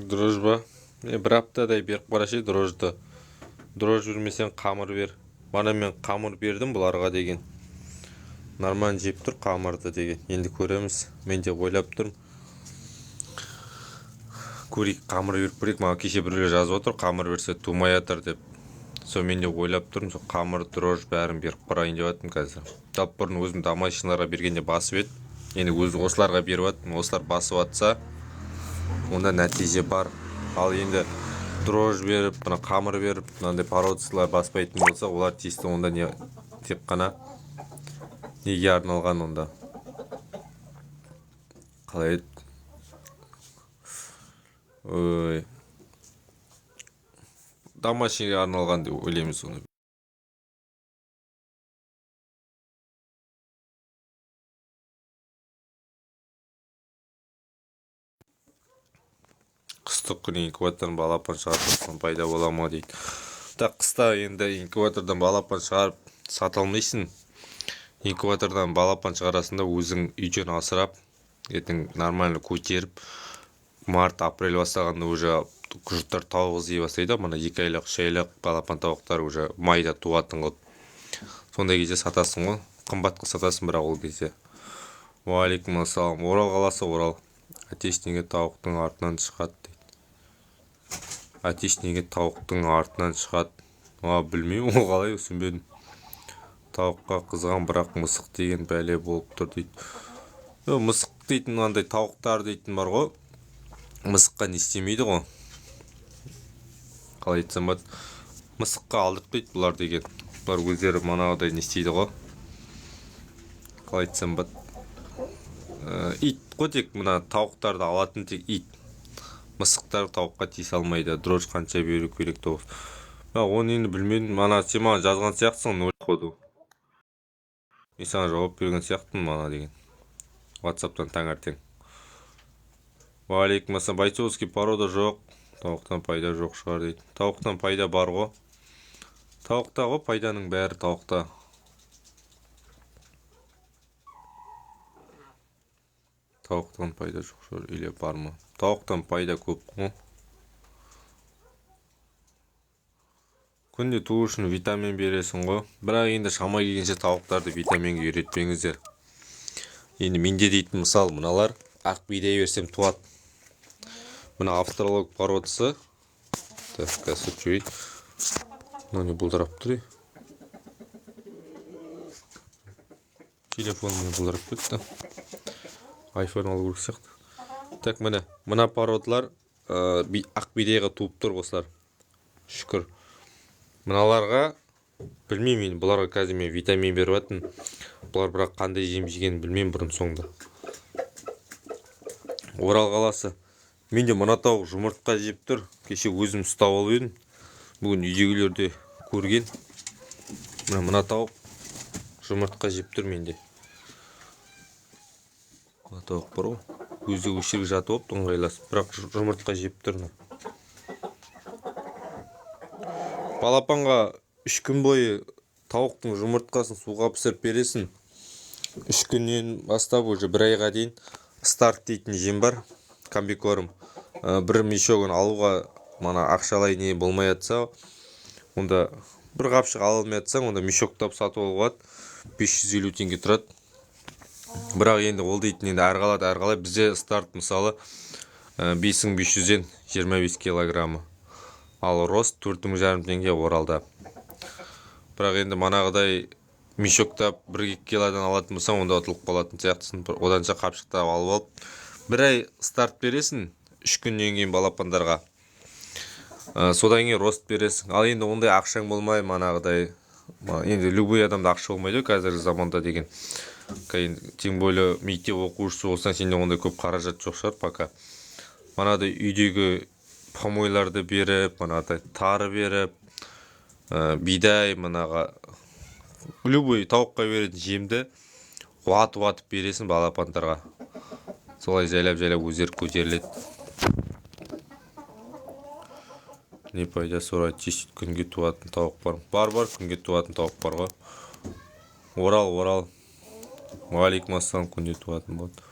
Дрожь ба? Бір аптадай беріп қарашы дрожьды. Дрожь бермесең, қамыр бер. Мана мен қамыр бердім бұларға деген. Нормально жеп тұр қамырды деген. Енді көреміз. Мен де ойлап тұрмын. Көрейік, қамыр беріп көрейік. Маған кеше біреулер жазып отыр, қамыр берсе тумай жатыр деп. Сол мен де ойлап тұрмын, сол қамыр, дрожь бәрін беріп қарайын деп жатырмын қазір. Жалпы бұрын өзім домашнийларға бергенде басып еді. Енді өзі осыларға беріп жатырмын. Осылар басып жатса, онда нәтиже бар. Ал енді дрожь беріп, мына қамыр беріп, мынандай породистылар баспайтын болса, олар тиісті онда не тек қана неге арналған онда? Қалай еді? Ой. Домашнийге арналған деп ойлаймыз оны. Қыстық күні инкубатордан балапан шығарып сатсам пайда бола ма дейді. Так, қыста енді инкубатордан балапан шығарып сата алмайсың. Инкубатордан балапан шығарасың да өзің үйден асырап, ертең нормально көтеріп, март, апрель бастағанда уже жұрттар тауық іздей бастайды. Мына 2 айлық, 3 айлық балапан тауықтар уже майда туатын қылып. Сондай кезде сатасың ғой, қымбатқа сатасың бірақ ол кезде. Уағалейкум ассалам. Орал қаласы, Орал. Әтеш неге тауықтың артынан шығады дейді. Әтеш неге тауықтың артынан шығады? Білмеймін, ол қалай, түсінбедім. Тауыққа қызған, бірақ мысық деген бәле болып тұр дейді. Мысық дейтін мынандай тауықтар дейтін бар ғой. Мысыққа не істемейді ғой. Қалай айтсам болады? Мысыққа алдыртпайды бұлар деген. Бұлар өздері манағыдай не істейді ғой. Қалай айтсам болады? Ит қой тек, мына тауықтарды алатын тек ит. Мысықтар тауыққа тиісе алмайды. Дрожь қанша беру керек тоғыз. Оны енді білмедім. Мана сен маған жазған сияқтысың, ноль ходу. Мен саған жауап берген сияқтымын мана деген. WhatsApp'тан таңертең. Уағалейкум ассалам. Бойцовский порода жоқ. Тауықтан пайда жоқ шығар дейді. Тауықтан пайда бар ғой. Тауықта ғой пайданың бәрі, тауықта. Тауықтан пайда жоқ шығар, или бар ма? Тауықтан пайда көп қой. Күнде туу үшін витамин бересің ғой. Бірақ енді шама келгенше тауықтарды витаминге үйретпеңіздер. Енді менде дейтін мысал мыналар ақ бидай берсем туады. Мына австралог породасы. Так, қазір жіберейін. Мынау не бұлдырап тұр, ей? Телефоным бұлдырап кетті. Айфон алу керек сияқты. Так, міне, мына породалар, ақ бидайға туып тұр осылар. Шүкір. Мыналарға білмеймін енді, бұларға қазір мен витамин беріп жатырмын. Бұлар бірақ қандай жем жегенін білмеймін бұрын соңды. Орал қаласы. Менде мына тауық жұмыртқа жеп тұр. Кеше өзім ұстап алып едім. Бүгін үйдегілер де көрген. Мына тауық жұмыртқа жеп тұр менде. Мына тауық бар ғой. Өзі осы жерге жатып алып ыңғайласып, бірақ жұмыртқа жеп тұр мына. Балапанға 3 күн бойы тауықтың жұмыртқасын суға пісіріп бересің. 3 күннен бастап уже 1 айға дейін старт дейтін жем бар, комбикорм. Бір мешогін алуға мана ақшалай не болмай жатса, онда бір қапшық ала алмай жатсаң, онда мешоктап сатып алуға болады. 550 теңге тұрады. Бірақ енді ол дейтін енді әр қалада әр қалай. Бізде старт мысалы, бес мың бес жүзден жиырма бес килограммы. Ал рост төрт мың жарым теңге Оралда. Бірақ енді манағыдай мешоктап бір екі килодан алатын болсаң, онда ұтылып қалатын сияқтысың. Оданша қапшықтап алып алып, бір ай старт бересің, 3 күннен кейін балапандарға. Содан кейін рост бересің. Ал енді ондай ақшаң болмай, манағыдай, енді любой адамда ақша болмайды ғой қазіргі заманда деген. Енді, тем более мектеп оқушысы болсаң, сенде ондай көп қаражат жоқ шығар пока. Манадай үйдегі помойларды беріп, манадай тары беріп, бидай, манаға любой тауыққа беретін жемді уатып-уатып бересің балапандарға. Солай жайлап-жайлап өздері көтеріледі. Не пайда сұрайды, чистить күнге туатын тауық бар. Бар, бар, күнге туатын тауық бар ғой. Орал, Орал. Уағалейкум ассалам, күнде туатын болады.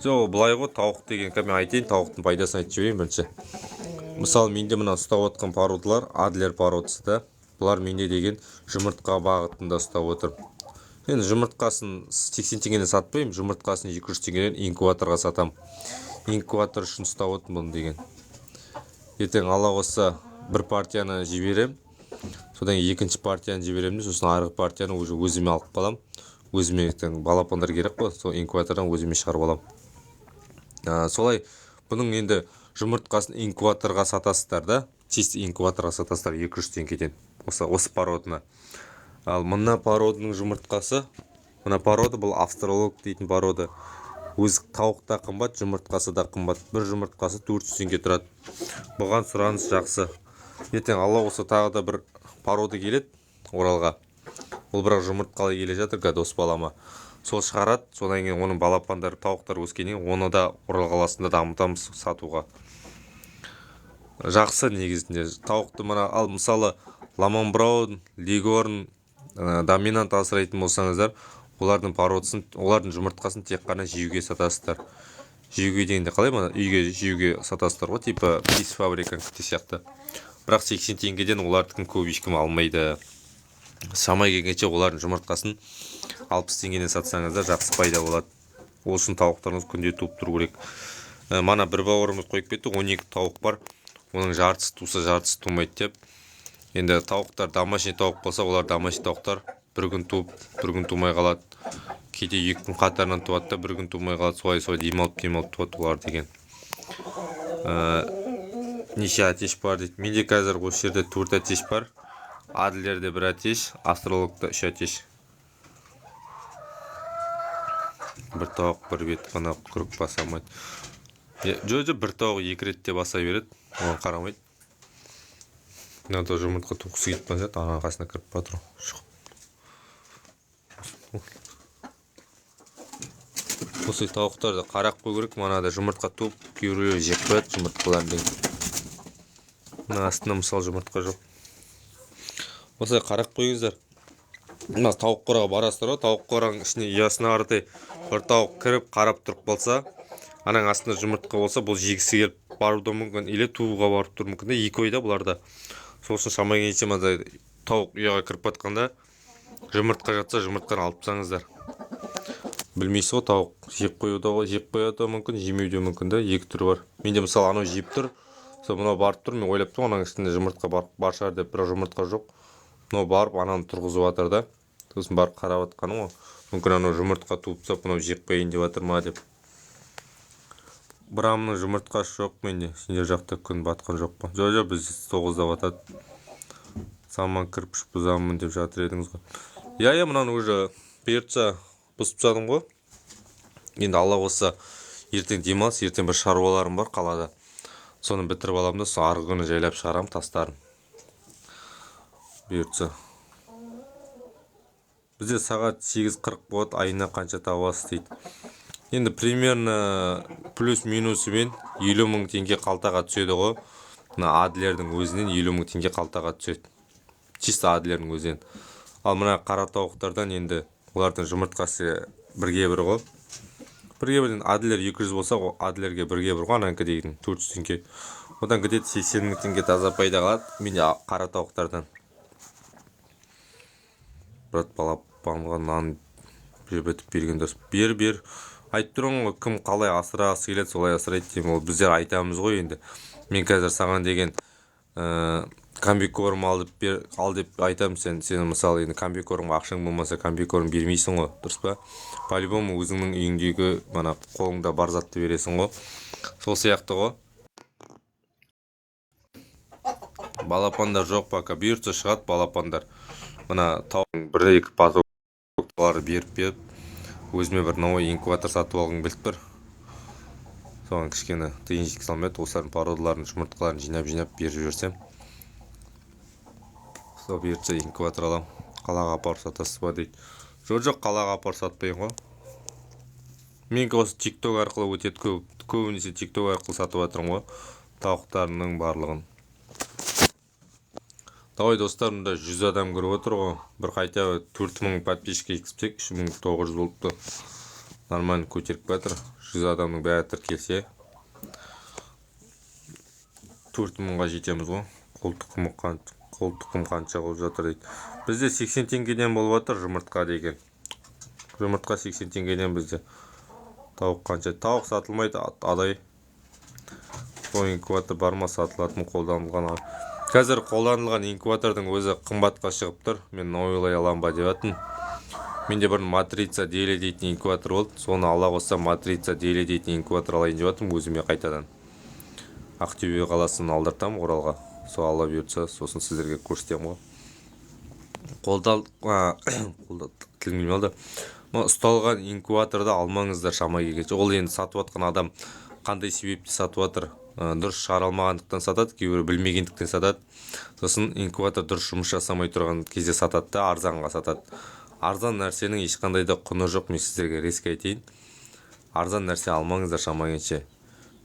Жоқ, былай ғой, тауық деген, мен айтайын, тауықтың пайдасын айтып жіберейін бірінші. Мысалы, менде мына ұстап отқан породалар адлер породасы да. Бұлар менде деген жұмыртқа бағытында ұстап отыр. Енді жұмыртқасын 80 теңгеден сатпаймын, жұмыртқасын 200 теңгеден инкубаторға сатамын. Инкубатор үшін ұстап отырмын бұны деген. Ертең Алла қосса бір партияны жіберем, содан кейін екінші партияны жіберемін де, сосын арғы партияны уже өзіме алып қаламын. Өзіме ертең балапандар керек қой, сол инкубатордан өзіме шығарып аламын. Солай бұның енді жұмыртқасын инкубаторға сатасыздар да, чисто инкубаторға сатасыздар 200 теңгеден осы породаны. Ал мына породының жұмыртқасы, мына порода бұл австралог дейтін порода. Өз тауық та қымбат, жұмыртқасы да қымбат. Бір жұмыртқасы 400 теңге тұрады. Бұған сұраныс жақсы. Ертең Алла қосса тағы да бір порода келеді Оралға. Ол бірақ жұмыртқалы келе жатыр, дос балама. Сол шығарады, содан кейін оның балапандары, тауықтар өскеннен кейін оны да Орал қаласында дамытамыз сатуға. Жақсы негізінде. Тауықты мына, ал мысалы Ламан Браун, Легорн, доминант асырайтын болсаңыздар, олардың породасын, олардың жұмыртқасын тек қана жеуге сатасыздар. Жеуге дегенде қалай, мына үйге жеуге сатасыздар ғой, типа птицефабриканікі сияқты. Бірақ 80 теңгеден олардікін көп ешкім алмайды. Шама келгенше олардың жұмыртқасын 60 теңгеден сатсаңыздар жақсы пайда болады. Ол үшін тауықтарыңыз күнде туып тұру керек. Мана бір бауырымыз қойып кетті, 12 тауық бар. Оның жартысы туса, жартысы тумайды деп. Енді тауықтар домашний тауық болса, олар домашний тауықтар бір күн туып, бір күн тумай қалады. Кейде 2 күн қатарынан туады да, бір күн тумай қалады. Солай солай демалып демалып туады олар деген. Неше әтеш бар дейді. Менде қазір осы жерде 4 әтеш бар. Адлерде 1 әтеш, астрологта 3 әтеш. Бір тауық бір бет қана күрік баса алмайды. Жо, жо, бір тауық 2 рет те баса береді, оған қарамайды. Мына да жұмыртқа туғысы келіп бара жатыр, ананың қасына кіріп бара жатыр. Шығып. Осы тауықтарды қарап қою керек, манада жұмыртқа туып, кейбіреулер жеп қояды жұмыртқаларын деген. Мына астында мысалы жұмыртқа жоқ. Осылай қарап қойыңыздар. Мына тауық қораға барасыздар ғой, тауық қораның ішіне ұясына қаратай бір тауық кіріп қарап тұрып қалса, ананың астында жұмыртқа болса, бұл жегісі келіп баруы да мүмкін, или тууға барып тұруы мүмкін да, екі ойда бұларда. Сол үшін шама келгенше мынадай тауық ұяға кіріп батқанда жұмыртқа жатса, жұмыртқаны алып тастаңыздар. Білмейсіз ғой, тауық жеп қоюы да, жеп қоюы да мүмкін, жемеуі де мүмкін да, екі түрі бар. Менде мысалы анау жеп тұр, сол мынау барып тұр, мен ойлап тұрмын ананың ішінде жұмыртқа бар шығар деп, бірақ жұмыртқа жоқ. Мынау барып ананы тұрғызып жатыр да, сосын барып қарап жатқаным ғой, мүмкін анау жұмыртқа туып тастап мынау жеп қояйын деп жатыр ма деп. Брамның жұмыртқасы жоқ менде. Сендер жақта күн батқан жоқ па? Жоқ, жоқ, біз 9-да батады. Саман кірпіш бұзамын деп жатыр едіңіз ғой. Иә, иә, мынаны уже бұйыртса бұзып тастадым ғой. Енді Алла қосса ертең демалыс, ертең бір шаруаларым бар қалада. Соны бітіріп аламын да, сол арғы күні жайлап шығарамын тастарын. Бұйыртса. Бізде сағат 8:40 болады, айына қанша табасыз дейді. Енді примерно плюс-минусымен елу мың теңге қалтаға түседі ғой. Мына Адлердің өзінен елу мың теңге қалтаға түседі. Чисто Адлердің өзінен. Ал мына қара тауықтардан енді олардың жұмыртқасы бірге бір ғой. Бірге бірден Адлер 200 болса, ол Адлерге бірге бір ғой, ананікі деген 400 теңге. Одан где-то 80 мың теңге таза пайда қалады менде қара тауықтардан. Брат, балапанға нан жібітіп берген дұрыс. Бер, бер. Айтып тұрмын ғой, кім қалай асырағысы келеді, солай асырайды деймін. Ол біздер айтамыз ғой енді. Мен қазір саған деген комбикорм алып бер, ал деп айтамын, сен мысалы енді комбикормға ақшаң болмаса комбикорм бермейсің ғой, дұрыс па? По-любому өзіңнің үйіңдегі мана қолыңда бар затты бересің ғой. Сол сияқты ғой. Балапандар жоқ пока, бұйыртса шығады балапандар. Мына тауықтың бір-екі потоктары беріп беріп, өзіме бір новый инкубатор сатып алғым келіп тұр. Соған кішкене тиын жеткізе алмай еді, осылардың породаларын, жұмыртқаларын жинап-жинап беріп жіберсем. Сол бұйыртса инкубатор аламын. Қалаға апарып сатасыз ба дейді. Жоқ, жоқ, қалаға апарып сатпаймын ғой. Менікі осы TikTok арқылы өтеді, көбінесе TikTok арқылы сатып жатырмын ғой тауықтарымның барлығын. Давай, достар, мында 100 адам көріп отыр ғой. Бір қайта 4000 подписчик жеткізсек, 3900 болыпты. Нормально көтеріп жатыр. 100 адамның бәрі тіркелсе 4000-ға жетеміз ғой. Қол тұқым қанша болып жатыр дейді. Бізде 80 теңгеден болып жатыр жұмыртқа деген. Жұмыртқа 80 теңгеден бізде. Тауық қанша? Тауық сатылмайды адай. Сол инкубатор бар ма сатылатын қолданылған? Қазір қолданылған инкубатордың өзі қымбатқа шығып тұр. Мен ойлай аламын ба деп жатырмын. Менде бұрын Матрица Дели дейтін инкубатор болды. Соны ала қойсам, Матрица Дели дейтін инкубатор алайын деп жатырмын өзіме қайтадан. Ақтөбе қаласынан алдыртамын Оралға. Сол Алла бұйыртса, сосын сіздерге көрсетемін ғой. Қолда тілім келмей қалды. Мына ұсталған инкубаторды алмаңыздар шама келгенше. Ол енді сатып жатқан адам қандай себепті сатып жатыр? Дұрыс шығара алмағандықтан сатады, кейбіреу білмегендіктен сатады. Сосын инкубатор дұрыс жұмыс жасамай тұрған кезде сатады да, арзанға сатады. Арзан нәрсенің ешқандай да құны жоқ, мен сіздерге резко айтайын. Арзан нәрсе алмаңыздар шама келгенше.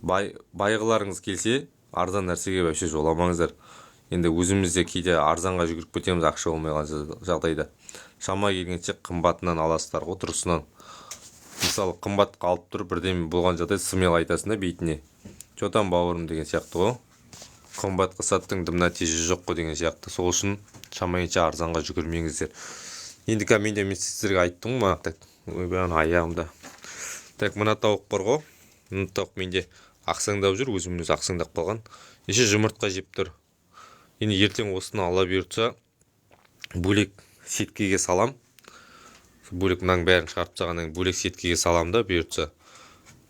Байғыларыңыз келсе, арзан нәрсеге вообще жоламаңыздар. Енді өзіміз де кейде арзанға жүгіріп кетеміз ақша болмай қалған жағдайда. Шама келгенше қымбатынан аласыздар ғой, дұрысынан. Мысалы, қымбатқа алып тұрып бірдеме болған жағдай смело айтасың да бетіне. Чё там бауырым деген сияқты ғой. Қымбатқа саттың, дым нәтиже жоқ қой деген сияқты. Сол үшін шама келгенше арзанға жүгірмеңіздер. Енді қазір менде, мен сіздерге айттым ғой, мына, так, ойбай, ана аяғымда. Так, мына тауық бар ғой. Мына тауық менде ақсаңдап жүр, өзімен өзі ақсаңдап қалған. Неше жұмыртқа жеп тұр. Енді ертең осыны ала бұйыртса, бөлек сеткеге салам. Бөлек мынаның бәрін шығарып тастағаннан кейін бөлек сеткеге салам да бұйыртса.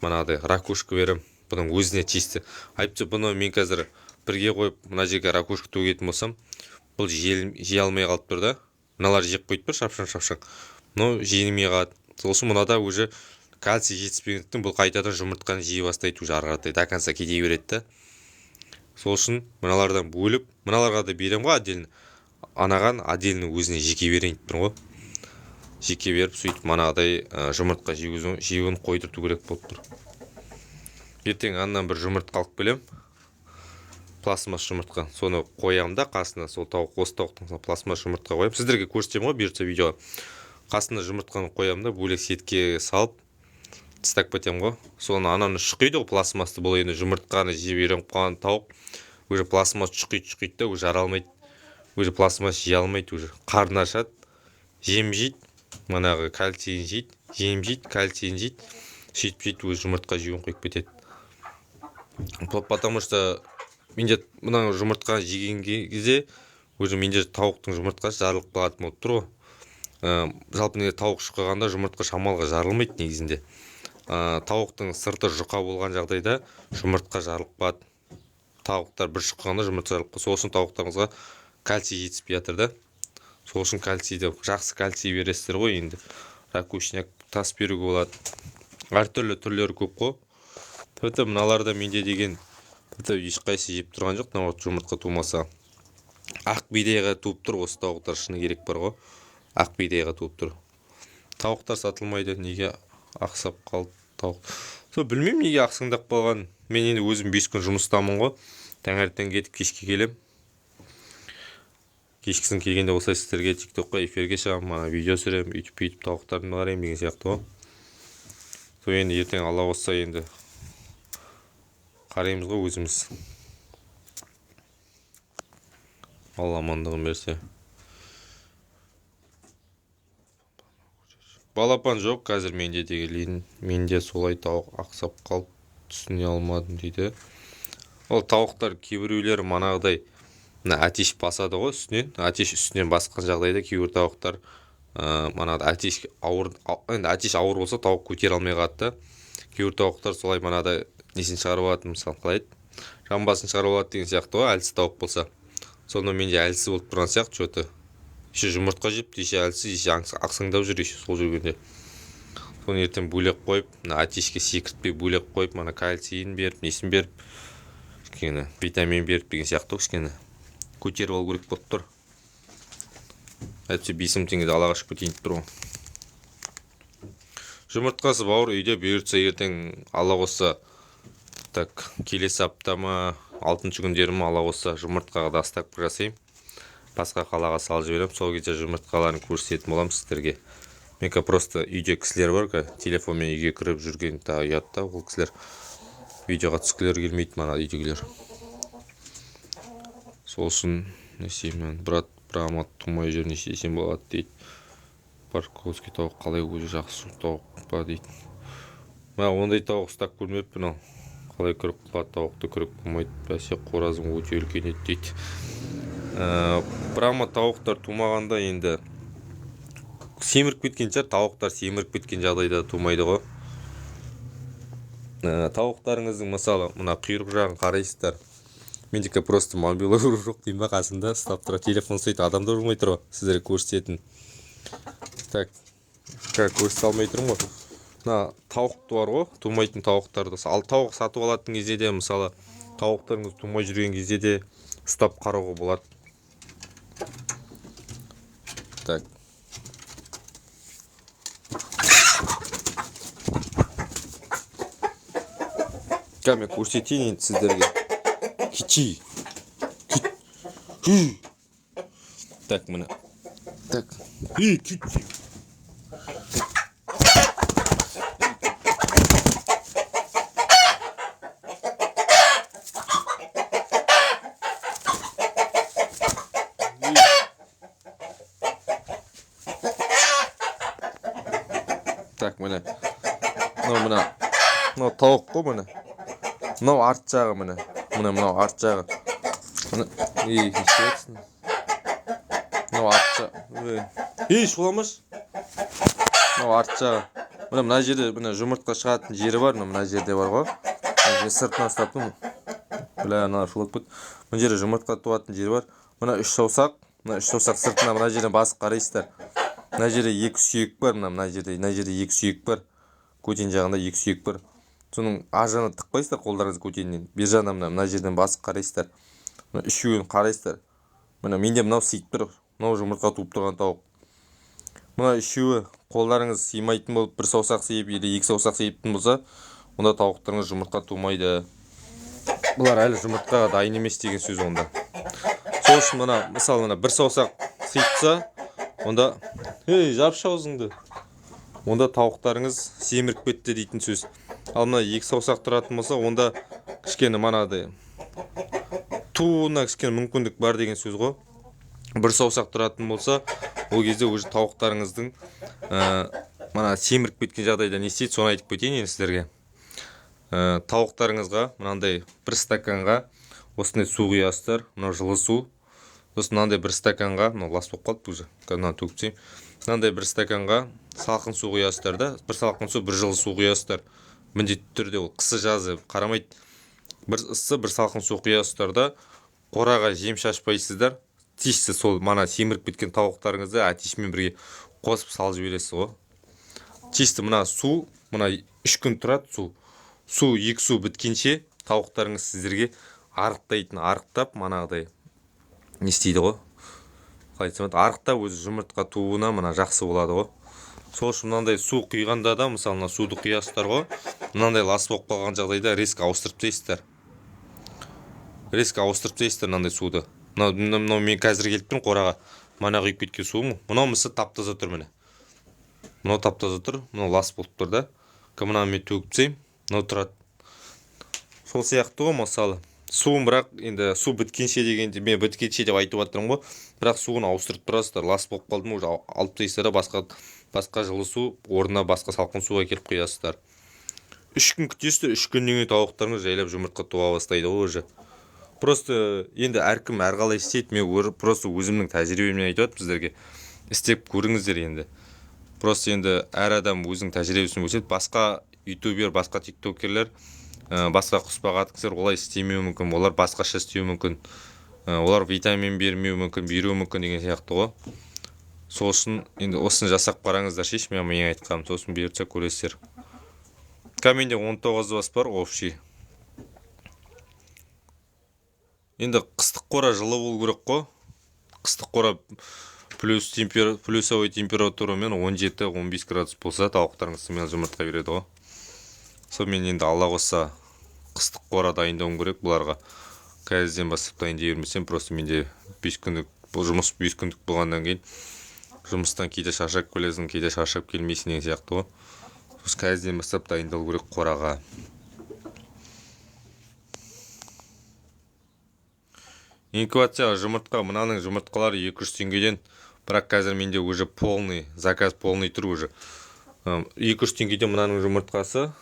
Манағыдай ракушка берем. Бұның өзіне чисто. Әйтпесе бұны мен қазір бірге қойып мына жерге ракушка төгетін болсам, бұл жей алмай қалып тұр да. Мыналар жеп қойып тұр, шапшаң-шапшаң. Мынау жемей қалады. Сол үшін мынада уже кальций жетіспегендіктен бұл қайтадан жұмыртқаны жей бастайды уже ары қаратай до конца кете береді да. Сол үшін мыналардан бөліп, мыналарға да беремін ғой отдельно. Анаған отдельно өзіне жеке берейін деп тұрмын ғой. Жеке беріп, сөйтіп манағыдай жұмыртқа жеуін қойдырту керек болып тұр. Ертең аннан бір жұмыртқа алып келемін. Пластмасс жұмыртқа. Соны қоямын да қасына, сол тауық, осы тауықтың пластмасс жұмыртқа қоямын. Сіздерге көрсетемін ғой бұйыртса видеоға. Қасына жұмыртқаны қоямын да бөлек сетке салып тастап кетемін ғой. Соны ананы шұқиды ғой пластмассты. Бұл енді жұмыртқаны жеп үйреніп қалған тауық уже пластмасс шұқиды, шұқиды да уже жара алмайды. Уже пластмасс жей алмайды уже. Қарны ашады, жем жейді, манағы кальцийін жейді, жем жейді, кальцийін жейді. Сөйтіп сөйтіп өзі жұмыртқа жеуін қойып кетеді. Потому что менде мына жұмыртқа жеген кезде уже менде тауықтың жұмыртқасы жарылып қалатын болып тұр ғой. Жалпы неге тауық шұқығанда жұмыртқа шамалға жарылмайды негізінде. Тауықтың сырты жұқа болған жағдайда жұмыртқа жарылып қалады. Тауықтар бір шұқығанда жұмыртқа жарылып қалады. Сол үшін тауықтарыңызға кальций жетіспей жатыр да. Сол үшін кальцийді, жақсы кальций бересіздер ғой енді. Ракушняк тас беруге болады. Әртүрлі түрлері көп қой. Тіпті мыналарда менде деген тіпті ешқайсысы жеп тұрған жоқ, мына жұмыртқа тумаса. Ақ бидайға туып тұр осы тауықтар, шыны керек бар ғой. Ақ бидайға туып тұр. Тауықтар сатылмайды, неге ақсап қалды тауық? Сол білмеймін неге ақсаңдап қалған. Мен енді өзім 5 күн жұмыстамын ғой. Таңертең кетіп кешке келем. Кешкісін келгенде осылай сіздерге TikTokқа эфирге шығамын, мана видео түсіремін, үйтіп бүйтіп тауықтарымды қараймын деген сияқты ғой. Сол енді ертең Алла қосса енді қараймыз ғой өзіміз. Алла амандығын берсе. Балапан жоқ қазір менде деген, менде солай тауық ақсап қалып түсіне алмадым дейді. Ол тауықтар кейбіреулері манағыдай мына әтеш басады ғой үстінен, әтеш үстінен басқан жағдайда кейбір тауықтар, манағыдай әтеш ауыр, енді әтеш ауыр болса тауық көтере алмай қалады да. Кейбір тауықтар солай манағыдай несін шығарып алады, мысалы қалай еді, жамбасын шығарып алады деген сияқты ғой, әлсіз тауық болса. Сонда менде әлсіз болып тұрған сияқты чё-то. Еще жұмыртқа жепті, еще әлсіз, еще ақсаңдап жүр, еще сол жүргенде. Соны ертең бөлек қойып, мына әтешке секіртпей бөлек қойып, мана кальцийін беріп, несін беріп, кішкене витамин беріп деген сияқты кішкене көтеріп алу керек болып тұр. Әйтпесе 5000 теңгеде ала қашып кетейін деп тұр ғой. Жұмыртқасы бауыр үйде бұйыртса ертең Алла қосса, так, келесі апта ма, 6 күндері ма, Алла қосса жұмыртқаға доставка жасаймын. Басқа қалаға салып жіберемін. Сол кезде жұмыртқаларын көрсететін боламын сіздерге. Мен просто үйде кісілер бар, телефонмен үйге кіріп жүрген тағы ұят та, ол кісілер видеоға түскілері келмейді мана үйдегілер. Сол үшін не істеймін, брат, Брама тумай жүр, не істесем болады дейді. Барковский тауық қалай өзі жақсы тауық па дейді. Мә, ондай тауық ұстап көрмеппін ау. Қалай күрік қылады, тауықты күрік болмайды, бәсе қоразың өте үлкен еді дейді. Брама тауықтар тумағанда енді семіріп кеткен шығар, тауықтар семіріп кеткен жағдайда тумайды ғой. Тауықтарыңыздың мысалы мына құйрық жағын қарайсыздар. Мендікі просто мобилограф жоқ деймін ба, қасымда ұстап тұрады, телефон ұстайды, адамдар болмай тұр ғой сіздерге көрсететін. Так, көрсете алмай тұрмын ғой. Мына тауық бар ғой, тумайтын тауықтарды. Ал тауық сатып алатын кезде де, мысалы, тауықтарыңыз тумай жүрген кезде де ұстап қарауға болады. Так. Қазір мен көрсетейін енді сіздерге. Кичи. Так, міне. Так. Ей, кичи. Так, міне. Мынау мына. Мынау тауық қой міне. Мынау арт жағы міне. Міне мынау арт жағы. Міне, ей, не істеп жатырсың? Мынау арт жағы. Ей, шуламашы. Мынау арт жағы. Міне мына жерде міне жұмыртқа шығатын жері бар, мына жерде бар ғой. Мен сыртынан ұстап тұрмын. Бля, мына шулап кетті. Мына жерде жұмыртқа туатын жері бар. Мына үш саусақ, мына үш саусақ сыртына мына жерден басып қарайсыздар. Мына жерде екі сүйек бар, мына жерде, мына жерде екі сүйек бар. Көтен жағында екі сүйек бар. Соның ар жағына тықпайсыздар қолдарыңызды көтеннен. Бер жағына мына жерден басып қарайсыздар. Мына үшеуін қарайсыздар. Мына менде мынау сыйып тұр. Мынау жұмыртқа туып тұрған тауық. Мына үшеуі қолдарыңыз сыймайтын болып, бір саусақ сыйып или екі саусақ сыйыптын болса, онда тауықтарыңыз жұмыртқа тумайды. Бұлар әлі жұмыртқаға дайын емес деген сөз онда. Сол үшін мына, мысалы, мына бір саусақ сыйыпса, онда, ей, жапшы аузыңды. Онда тауықтарыңыз семіріп кетті дейтін сөз. Ал мына екі саусақ тұратын болса, онда кішкене манадай тууына кішкене мүмкіндік бар деген сөз ғой. Бір саусақ тұратын болса, ол кезде уже тауықтарыңыздың, мана семіріп кеткен жағдайда не істейді, соны айтып кетейін енді сіздерге. Тауықтарыңызға мынандай бір стаканға осындай су құясыздар, мынау жылы су. Сосын мынандай бір стаканға, мынау лас болып қалыпты уже, қазір мынаны төгіп тастайын. Мынандай бір стаканға салқын су құясыздар да, бір салқын су, бір жылы су құясыздар. Міндетті түрде ол қысы жазы қарамайды. Бір ыссы, бір салқын су құясыздар да, қораға жем шашпайсыздар. Тиісті сол мана семіріп кеткен тауықтарыңызды әтешмен бірге қосып салып жібересіз ғой. Тиісті мына су, мына 3 күн тұрады су. Су, екі су біткенше тауықтарыңыз сіздерге арықтайтын, арықтап манағыдай не істейді ғой? Қалай айтсам болады, арықтап өзі жұмыртқа тууына мына жақсы болады ғой. Сол үшін мынандай су құйғанда да, мысалы, мына суды құясыздар ғой, мынандай лас болып қалған жағдайда резко ауыстырып тастайсыздар. Резко ауыстырып тастайсыздар мынандай суды. Мынау мен қазір келіп тұрмын қораға. Мана құйып кеткен суым. Мынау мысы тап-таза тұр міне. Мынау тап-таза тұр, мынау лас болып тұр да. Мынаны мен төгіп тастаймын, мынау тұрады. Сол сияқты ғой мысалы. Суын бірақ енді су біткенше дегенде, мен біткенше деп айтып жатырмын ғой. Бірақ суын ауыстырып тұрасыздар. Лас болып қалды ма, уже алып тастайсыздар да, басқа жылы су орнына басқа салқын су әкеліп құясыздар. 3 күн күтесіздер, 3 күннен кейін тауықтарыңыз жайлап жұмыртқа туа бастайды ғой уже. Просто енді әркім әрқалай істейді. Мен просто өзімнің тәжірибемнен айтып жатырмын сіздерге. Істеп көріңіздер енді. Просто енді әр адам өзінің тәжірибесін көрсетеді. Басқа ютубер, басқа тиктокерлер, басқа құс бағатын кісілер олай істемеуі мүмкін, олар басқаша істеуі мүмкін. Олар витамин бермеуі мүмкін, беруі мүмкін деген сияқты ғой. Сол үшін енді осыны жасап қараңыздар, шеш, мен айтқаным, сосын бұйыртса көресіздер. Қазір менде 19 бас бар общий. Енді қыстық қора жылы болу керек қой. Қыстық қора плюсовой температурамен он жеті, он бес градус болса, тауықтарыңыз смело жұмыртқа береді ғой. Сонымен енді Алла қосса қыстық қора дайындауым керек бұларға. Қазірден бастап дайындай бермесем, просто менде 5 күндік, бұл жұмыс 5 күндік болғаннан кейін Жұмыстан кейде шаршап келесің, кейде шаршап келмейсің деген сияқты ғой. Сосын қазірден бастап дайындалу керек қораға. Инкубацияға жұмыртқа, мынаның жұмыртқалары 200 теңгеден, бірақ қазір менде уже полный заказ, полный тұр уже. 200 теңгеден мынаның жұмыртқасы,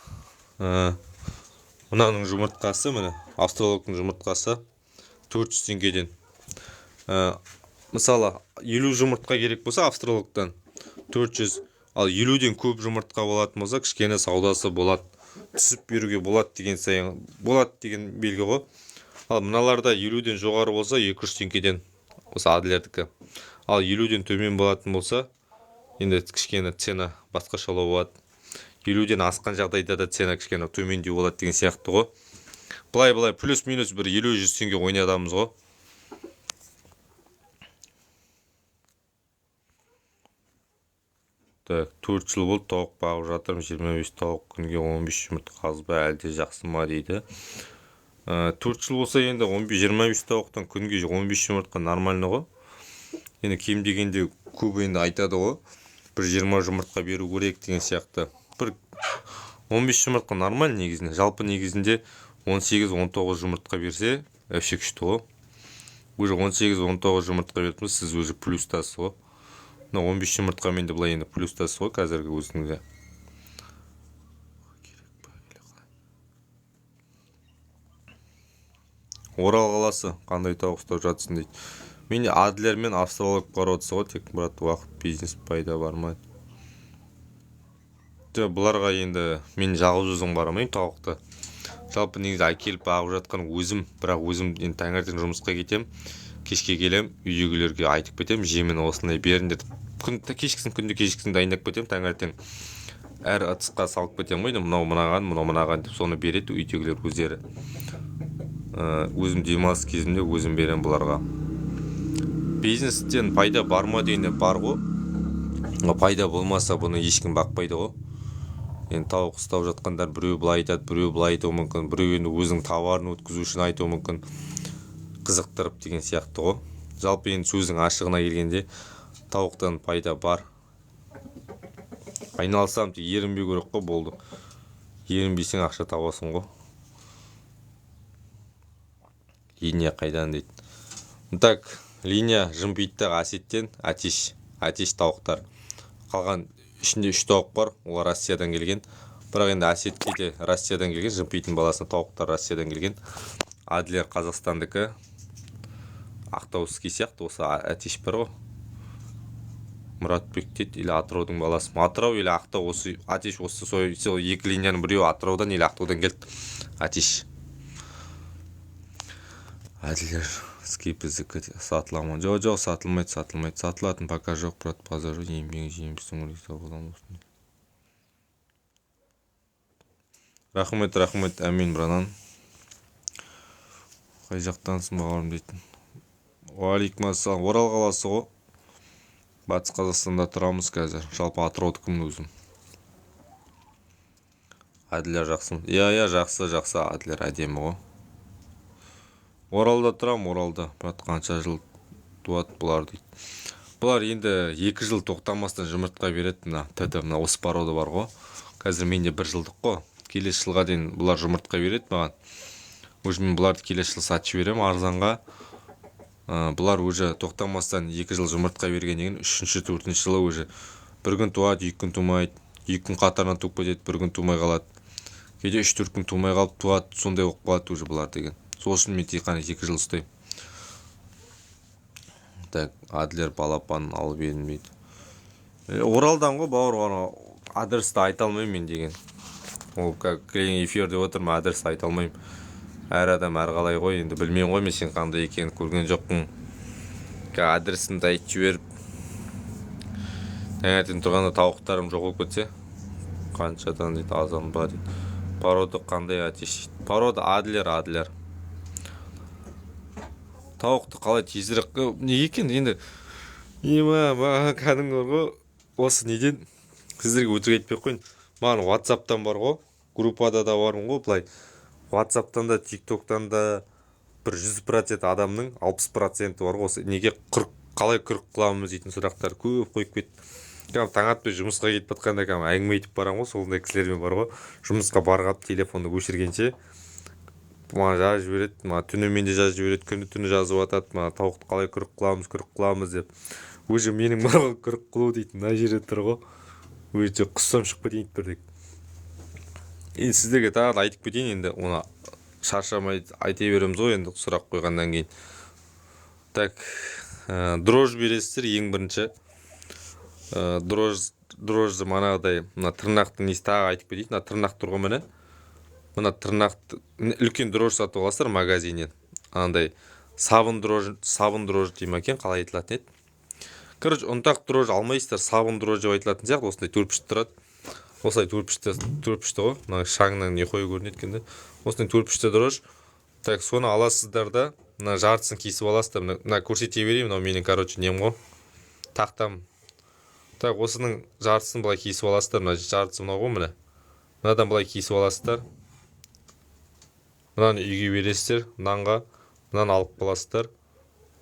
мынаның жұмыртқасы, міне австралоптың жұмыртқасы 400 теңгеден. Мысалы, 50 жұмыртқа керек болса австралоптан 400, ал 50-ден көп жұмыртқа болатын болса, кішкене саудасы болады, түсіп беруге болады деген сайын болады деген белгі ғой. Ал мыналарда 50-ден жоғары болса 200 теңгеден, осы Адлердікі. Ал 50-ден төмен болатын болса, енді кішкене цена басқашалау болады. 50-ден асқан жағдайда да цена кішкене төмендеу болады деген сияқты ғой. Былай-былай плюс-минус бір 50-100 теңге ойнатамыз ғой. Так, 4 жыл болды тауық бағып жатырмын, 25 тауық күнге 15 жұмыртқа аз ба, әлде жақсы ма дейді. 4 жыл болса енді 25 тауықтан күнге 15 жұмыртқа нормально ғой. Енді кем дегенде көп енді айтады ғой, бір 20 жұмыртқа беру керек деген сияқты. Бір 15 жұмыртқа нормально негізінде. Жалпы негізінде 18-19 жұмыртқа берсе вообще күшті ғой. Уже 18-19 жұмыртқа беріп тұрсыз, сіз уже плюстасыз ғой. Мына 15 жұмыртқамен де былай енді плюстасыз ғой қазіргі өзіңізде. Орал қаласы қандай тауық ұстап жатсың дейді. Менде Адлер мен австралог породасы ғой, тек брат, уақыт, бизнес пайда бар ма? Жоқ, бұларға енді мен жалғыз өзім барамайын тауықты. Жалпы негізі әкеліп бағып жатқан өзім, бірақ өзім енді таңертең жұмысқа кетем, кешке келем, үйдегілерге айтып кетем, жемін осындай беріңдер. Күн, кешкісін, күнде кешкісін дайындап кетем, таңертең әр ыдысқа салып кетем ғой, енді мынау мынаған, мынау мынаған деп соны береді үйдегілер өздері. Өзім демалыс кезімде өзім берем бұларға. Бизнестен пайда бар ма дегенде бар ғой. Пайда болмаса бұны ешкім бақпайды ғой. Енді тауық ұстап жатқандар біреу былай айтады, біреу былай айтуы мүмкін, біреу енді өзінің товарын өткізу үшін айтуы мүмкін, қызықтырып деген сияқты ғой. Жалпы енді сөздің ашығына келгенде тауықтан пайда бар. Айналсам тек ерінбеу керек қой, болды. Ерінбесең ақша табасың ғой. Линия қайдан дейді. Так, линия Жымпиттағы Әсеттен, Әтеш тауықтар. Қалған ішінде 3 тауық бар, олар Россиядан келген. Бірақ енді Әсетке де Россиядан келген, Жымпиттің баласына тауықтар Россиядан келген. Адлер Қазақстандікі. Ақтауский сияқты осы Әтеш бар ғой. Мұратбек дейді, или Атыраудың баласы. Атырау или Ақтау, осы Әтеш, осы сол екі линияның біреуі Атыраудан или Ақтаудан келді. Әтеш. Адлер біздікі сатыла ма? Жоқ, жоқ, сатылмайды, сатылмайды. Сатылатын пока жоқ, брат, базар жоқ, еңбегің жемісің риза боламын осындай. Рахмет, рахмет, әмин, братан. Қай жақтансың бауырым дейтін. Уағалейкум ассалам. Орал қаласы ғой. Батыс Қазақстанда тұрамыз қазір. Жалпы Атыраудікімін өзім. Адлер жақсы ма? Иә, иә, жақсы, жақсы, Адлер әдемі ғой. Оралда тұрам, Оралда. Брат, қанша жыл туады бұлар дейді. Бұлар енді 2 жыл тоқтамастан жұмыртқа береді. Мына ТТ, мына осы порода бар ғой. Қазір менде 1 жылдық қой. Келесі жылға дейін бұлар жұмыртқа береді маған. Уже мен бұларды келесі жыл сатып жіберемін арзанға. Бұлар уже тоқтамастан 2 жыл жұмыртқа бергеннен кейін үшінші, төртінші жылы уже бір күн туады, 2 күн тумайды, 2 күн қатарынан туып кетеді, 1 күн тумай қалады. Кейде 3-4 күн тумай қалып туады, сондай болып қалады уже бұлар деген. Сол үшін мен тек қана 2 жыл ұстаймын. Так, Адлер балапанын алып едім дейді. Оралдан ғой бауыр, ана адресті айта алмаймын мен деген. Ол как клиент эфир деп отырмын, адресті айта алмаймын. Әр адам әрқалай ғой, енді білмеймін ғой мен сен қандай екенін көрген жоқпын. Адресімді айтып жіберіп, таңертең тұрғанда тауықтарым жоқ болып кетсе, қаншадан дейді, азан ба дейді. Порода қандай әтеш дейді. Порода Адлер, Адлер. Тауықты қалай тезірек, неге екен енді? Ема, маған кәдімгі бар ғой, осы неден сіздерге өтірік айтпай ақ қояйын. Маған WhatsApp'тан бар ғой, группада да бармын ғой, былай. WhatsApp'тан да, TikTok'тан да бір 100% адамның 60% бар ғой, осы неге Қалай күрік қыламыз дейтін сұрақтар көп қойып кетті. Кәдімгі таң атпай жұмысқа кетіп жатқанда кәдімгі әңгіме айтып барамын ғой, сондай кісілермен бар ғой. Жұмысқа барғап телефонды өшіргенше маған жазып жібереді, маған түнімен де жазып жібереді, күні түні жазып жатады, маған тауықты қалай күрік қыламыз, күрік қыламыз деп. Уже менің бар ғой күрік қылу дейтін мына жерде тұр ғой. Уже құссам шығып кетейін деп тұр тек. Енді сіздерге тағы да айтып кетейін, енді оны шаршамай айта береміз ғой енді сұрақ қойғаннан кейін. Так, дрожь бересіздер ең бірінші. Дрожжы манағыдай мына тырнақтың несі тағы айтып кетейін. Мына тырнақ тұр ғой міне. Мына тырнақты үлкен дрожь сатып аласыздар магазиннен. Андай сабын дрожь, сабын дрожь дей ма екен, қалай айтылатын еді? Короче, ұнтақ дрожь алмайсыздар, сабын дрожь деп айтылатын сияқты, осындай төртбұрышты тұрады. Осылай төртбұрышты ғой, мына шаңнан не қою көрінеді екен де. Осындай төртбұрышты дрожь. Так, соны аласыздар да, мына жартысын кесіп аласыздар. Мына көрсете берейін, мынау менің, короче, нем ғой, тақтам. Так, осының жартысын былай кесіп аласыздар. Мына жартысы мынау ғой, міне. Мынадан былай кесіп аласыздар. Мынаны үйге бересіздер, нанға, мынаны алып қаласыздар.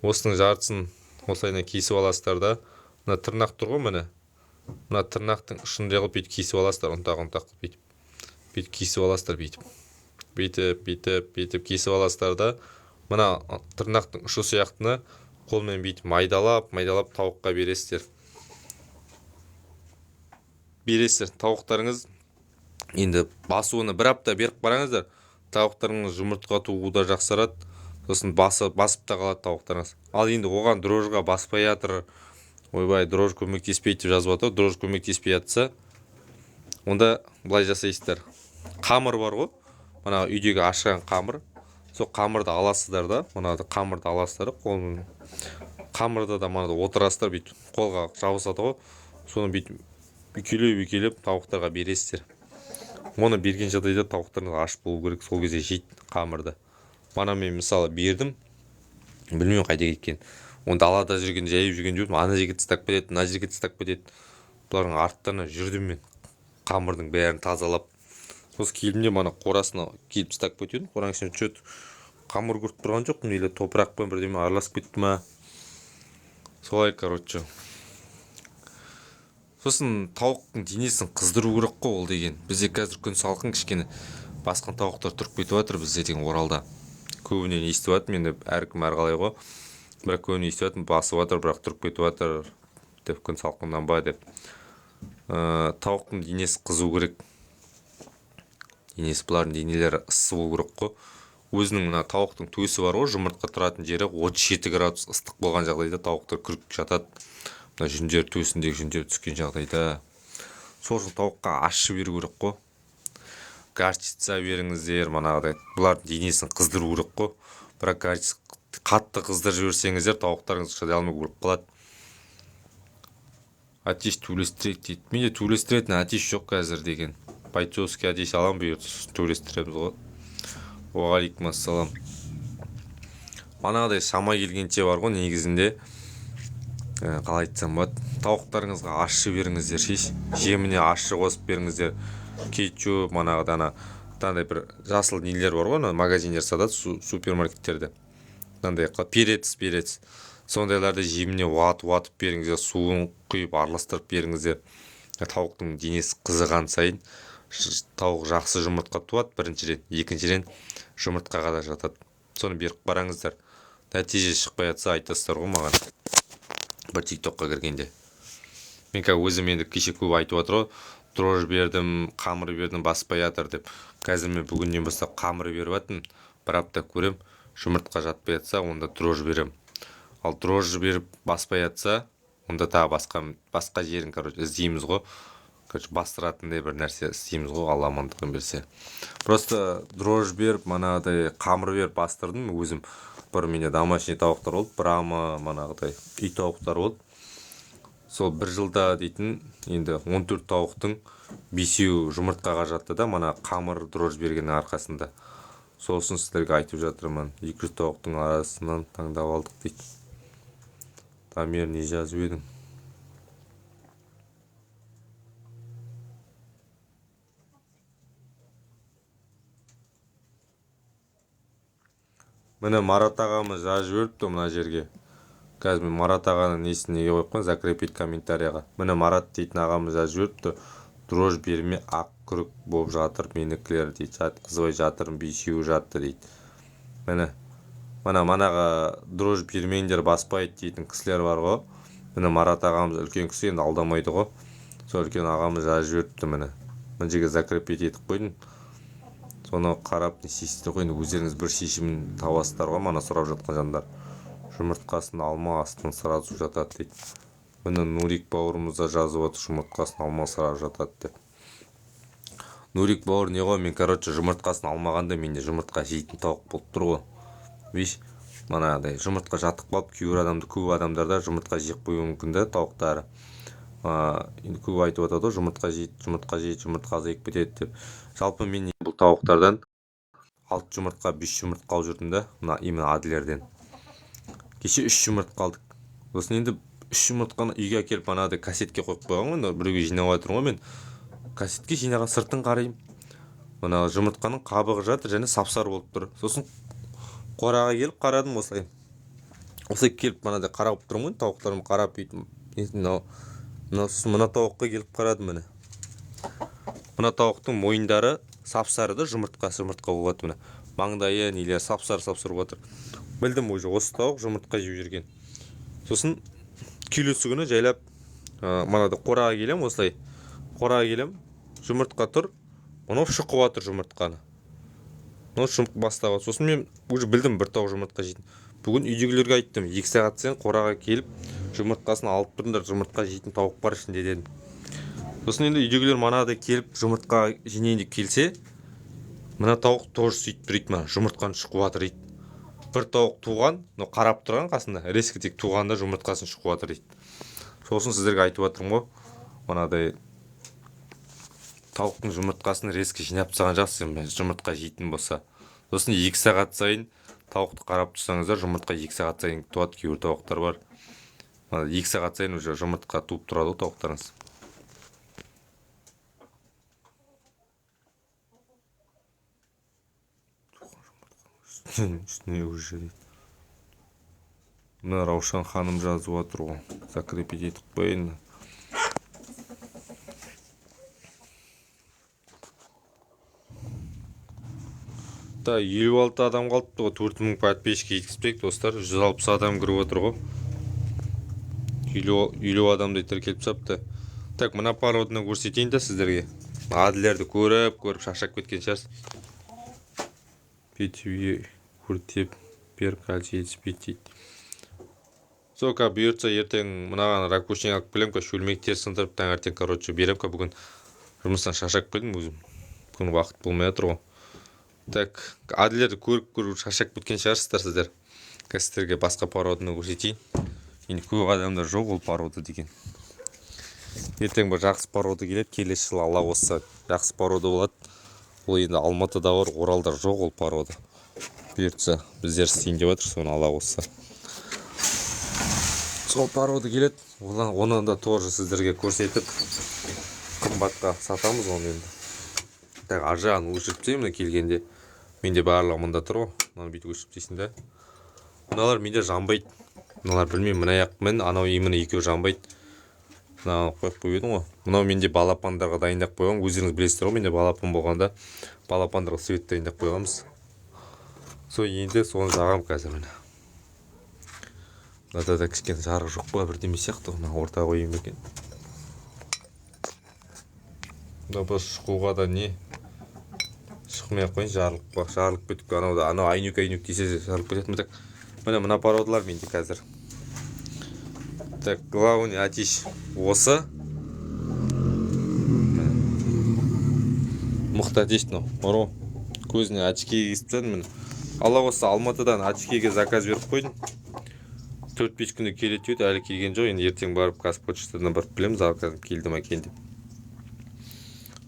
Осының жартысын осылайынан кесіп аласыздар да, мына тырнақ тұр ғой, міне. Мына тырнақтың ұшындай қылып бүйтіп кесіп аласыздар, ұнтақ-ұнтақ қылып бүйтіп. Бүйтіп кесіп аласыздар, бүйтіп. Бүйтіп, бүйтіп, бүйтіп кесіп аласыздар да, мына тырнақтың ұшы сияқтыны қолмен бүйтіп майдалап, майдалап тауыққа бересіздер. Бересіздер. Тауықтарыңыз енді басуына бір апта беріп қараңыздар. Тауықтарыңыз жұмыртқа тууы да жақсарады. Сосын басып та қалады тауықтарыңыз. Ал енді оған дрожжға баспай жатыр, ойбай, дрожж көмектеспейді деп жазып жатыр. Дрожж көмектеспей жатса, онда былай жасайсыздар. Қамыр бар ғой, мына үйдегі ашыған қамыр. Сол қамырды аласыздар да, мына қамырды аласыздар, қолмен қамырды да мынада отырасыздар, бүйтіп қолға жабысады ғой, соны бүйтіп үйкелеп, үйкелеп тауықтарға бересіздер. Оны берген жағдайда тауықтарыңыз аш болу керек, сол кезде жейді қамырды. Мана мен мысалы бердім, білмеймін қайда кеткен. Оны далада жүрген, жайып жүрген жоқпын, ана жерге тастап кетеді, мына жерге тастап кетеді. Бұлардың арттарына жүрдім мен, қамырдың бәрін тазалап. Сосын келдім де мана қорасына келіп тастап кетедім. Қораның ішінде чё-то қамыр көріп тұрған жоқпын, или топырақпен бірдеме араласып кетті ма? Солай, короче. Сосын тауықтың денесін қыздыру керек қой ол деген. Бізде қазір күн салқын, кішкене басқан тауықтар тұрып кетіп жатыр бізде деген Оралда. Көбінен естіп жатырмын, енді әркім әрқалай ғой. Бірақ көбінен естіп жатырмын, басып жатыр, бірақ тұрып кетіп жатыр деп, күн салқыннан ба деп. Тауықтың денесі қызу керек. Денесі, бұлардың денелері ыссы болу керек қой. Өзінің мына тауықтың төсі бар ғой, жұмыртқа тұратын жері 37 градус ыстық болған жағдайда тауықтар күрк жатады. Мына жүндер, төсіндегі жүндер түскен жағдайда. Сол үшін тауыққа ащы беру керек қой. Горчица беріңіздер, манағыдай. Бұлардың денесін қыздыру керек қой. Бірақ горчица қатты қыздырып жіберсеңіздер, тауықтарыңыз шыдай алмай өліп қалады. Әтеш төлестіреді дейді. Менде төлестіретін әтеш жоқ қазір деген. Бойцовский әтеш аламын, бұйыртса сосын төлестіреміз ғой. Уағалейкум ассалам. Манағыдай шама келгенше бар ғой негізінде. Қалай айтсам болады, тауықтарыңызға ащы беріңіздер, шеш. Жеміне ащы қосып беріңіздер. Кетчуп, манағыдай ана, мынандай бір жасыл нелер бар ғой, ана магазиндер сатады, супермаркеттерде. Мынандай перец, перец. Сондайларды жеміне уатып беріңіздер, суын құйып араластырып беріңіздер. Тауықтың денесі қызыған сайын тауық жақсы жұмыртқа туады біріншіден, екіншіден жұмыртқаға да жатады. Соны беріп қараңыздар. Нәтиже шықпай жатса айтасыздар ғой маған. Бір тиктокқа кіргенде. Мен қазір өзім енді кеше көп айтып отыр ғой, дрожж бердім, қамыр бердім, баспай жатыр деп. Қазір мен бүгіннен бастап қамыр беріп жатырмын. Бір апта көрем, жұмыртқа жатпай жатса, онда дрожж берем. Ал дрожж беріп баспай жатса, онда тағы басқа жерін, короче, іздейміз ғой. Короче, бастыратындай бір нәрсе істейміз ғой, Алла амандығын берсе. Просто дрожж беріп, манағыдай қамыр беріп бастырдым өзім. Бір менде домашний тауықтар болды, брама, манағыдай үй тауықтар болды. Сол бір жылда дейтін, енді 14 тауықтың 5-еуі жұмыртқаға жатты да, мана қамыр дрожж бергеннің арқасында. Сол үшін сіздерге айтып жатырмын, 200 тауықтың арасынан таңдап алдық дейді. Дамир, не жазып едің? Міне Марат ағамыз жазып жіберіпті мына жерге. Қазір мен Марат ағаның несін неге қойып қояйын, закрепить комментарийға. Міне, Марат дейтін ағамыз жазып жіберіпті: «Дрожь берме, ақ күрік болып жатыр менікілер», – дейді. «Жатқызбай жатырмын, бесеуі жатты», – дейді. Міне, мына манағы «дрожь бермеңдер, баспайды» дейтін кісілер бар ғой. Міне, Марат ағамыз үлкен кісі, енді алдамайды ғой. Сол үлкен ағамыз жазып жіберіпті. Міне, мына жерге закрепить етіп қойдым. Соны қарап не істейсіздер ғой енді, өздеріңіз бір шешімін табасыздар ғой. Мана сұрап жатқан жандар: «Жұмыртқасын алма, астын сразу жатады», – дейді. Міне, Нурик бауырымыз да жазып отыр: «Жұмыртқасын алма, сразу жатады», – деп. Нурик бауыр, не ғой, мен, короче, жұмыртқасын алмағанда, менде жұмыртқа жейтін тауық болып тұр ғой. Видишь, манағыдай жұмыртқа жатып қалып, кейбір адамды, көп адамдарда жұмыртқа жеп қоюы мүмкін да тауықтары. Енді көп айтып жатады ғой: «Жұмыртқа жейді, жұмыртқа жейді, жұмыртқа азайып кетеді», – деп. Жалпы мен бұл тауықтардан алты жұмыртқа, бес жұмыртқа алып жүрдім да, мына именно Адлерден. Кеше үш жұмыртқа алдық. Сосын енді үш жұмыртқаны үйге әкеліп, манағыдай кассетке қойып қойған ғой. Енді біреуге жинап жатырмын ғой мен. Кассетке жинаған, сыртын қараймын, мына жұмыртқаның қабығы жатыр және сап сары болып тұр. Сосын қораға келіп қарадым осылай. Осылай келіп, мынадай қарап тұрмын ғой тауықтарыма қарап бүйтіп. Мынау, мынау. Сосын мына тауыққа келіп қарадым. Міне, мына тауықтың мойындары сап сары да, жұмыртқасы жұмыртқа болып жатыр. Міне, маңдайы, нелері сап сары, сап сары болып жатыр. Білдім уже, осы тауық жұмыртқа жеп жүрген. Сосын келесі күні жайлап манадай қораға келемін, осылай қораға келемін, жұмыртқа тұр. Мынау шұқып жатыр жұмыртқаны, мынау шұқып бастап жатыр. Сосын мен уже білдім, бір тауық жұмыртқа жейтін. Бүгін үйдегілерге айттым: «2 сағат сайын қораға келіп, жұмыртқасын алып тұрыңдар, жұмыртқа жейтін тауық бар ішінде», – дедім. Сосын енді үйдегілер манағыдай келіп, жұмыртқа жинайын деп келсе, мына тауық тоже сөйтіп тұр дейді, мына жұмыртқаны шұқып жатыр дейді. Бір тауық туған, мынау қарап тұрған қасында, резко тек туғанда жұмыртқасын шұқып жатыр дейді. Сосын сіздерге айтып жатырмын ғой, мынадай тауықтың жұмыртқасын резко жинап тастаған жақсы, жұмыртқа жейтін болса. Сосын 2 сағат сайын тауықты қарап тұрсаңыздар, жұмыртқа 2 сағат сайын туады. Кейбір тауықтар бар, мына 2 сағат сайын уже жұмыртқа туып тұрады ғой тауықтарыңыз. Үстіне уже дейді. Мына Раушан ханым жазып жатыр ғой, закрепить етіп қояйын. Да, 56 адам қалыпты ғой. 4000 подписчик жеткізбек, достар. 160 адам кіріп отыр ғой, 50 адамдай тіркеліп тастапты. Так, мына породаны көрсетейін да сіздерге. Адлерді көріп көріп шаршап кеткен шығарсыз. Бетюге өртеп бер, кальций жетіспейді дейді. Сол қазір бұйыртса, ертең мынаған ракушник алып келемін. Қазір шөлмектер сындырып, таңертең, короче, беремін. Қазір бүгін жұмыстан шаршап келдім өзім, бүгін уақыт болмай жатыр ғой. Так, Адлерді көріп көріп шаршап кеткен шығарсыздар сіздер. Қазір сіздерге басқа породаны көрсетейін. Енді көп адамдар жоқ ол порода деген. Ертең бір жақсы порода келеді, келесі жылы, Алла қосса, жақсы порода болады. Ол енді Алматыда бар, Оралда жоқ ол порода. Бұйыртса, біздер істейін деп жатыр соны, Алла қосса, сол порода келеді. Одан оны да тоже сіздерге көрсетіп, қымбатқа сатамыз оны енді. Так, ар жағын өшіріп тастаймын. Мына келгенде менде барлығы мында тұр ғой. Мынаны бүйтіп өшіріп тастайсың да. Мыналар менде жанбайды мыналар, білмеймін. Мына аяқ мен анау именно екеуі жанбайды. Мынаны қойып қойып едім ғой. Мынау менде балапандарға дайындап қойған. Өздеріңіз білесіздер ғой, менде балапан болғанда, балапандарға свет дайындап қойғанбыз. Сол енді соны жағамын қазір. Міне, мынада да кішкене жарық жоқ па, бірдеме сияқты ғой. Мына ортаға қояйын ба екен? Мына бір шұқуға да не шықмай ақ қояйын, жарылып жарылып кетіп, анау да, анау әйнек, әйнек тисе, жарылып кетеді. Так, міне, мына породалар менде қазір. Так, главный атиш осы. Міне. Мықты атиш мынау бар ғой, көзіне очки кигізіп тастадым. Міне, Алла қосса, Алматыдан очкиге заказ беріп қойдым. 4-5 күнде келеді дейді, әлі келген жоқ. Енді ертең барып, Қазпочтадан барып білемін, заказым келді ма екен деп.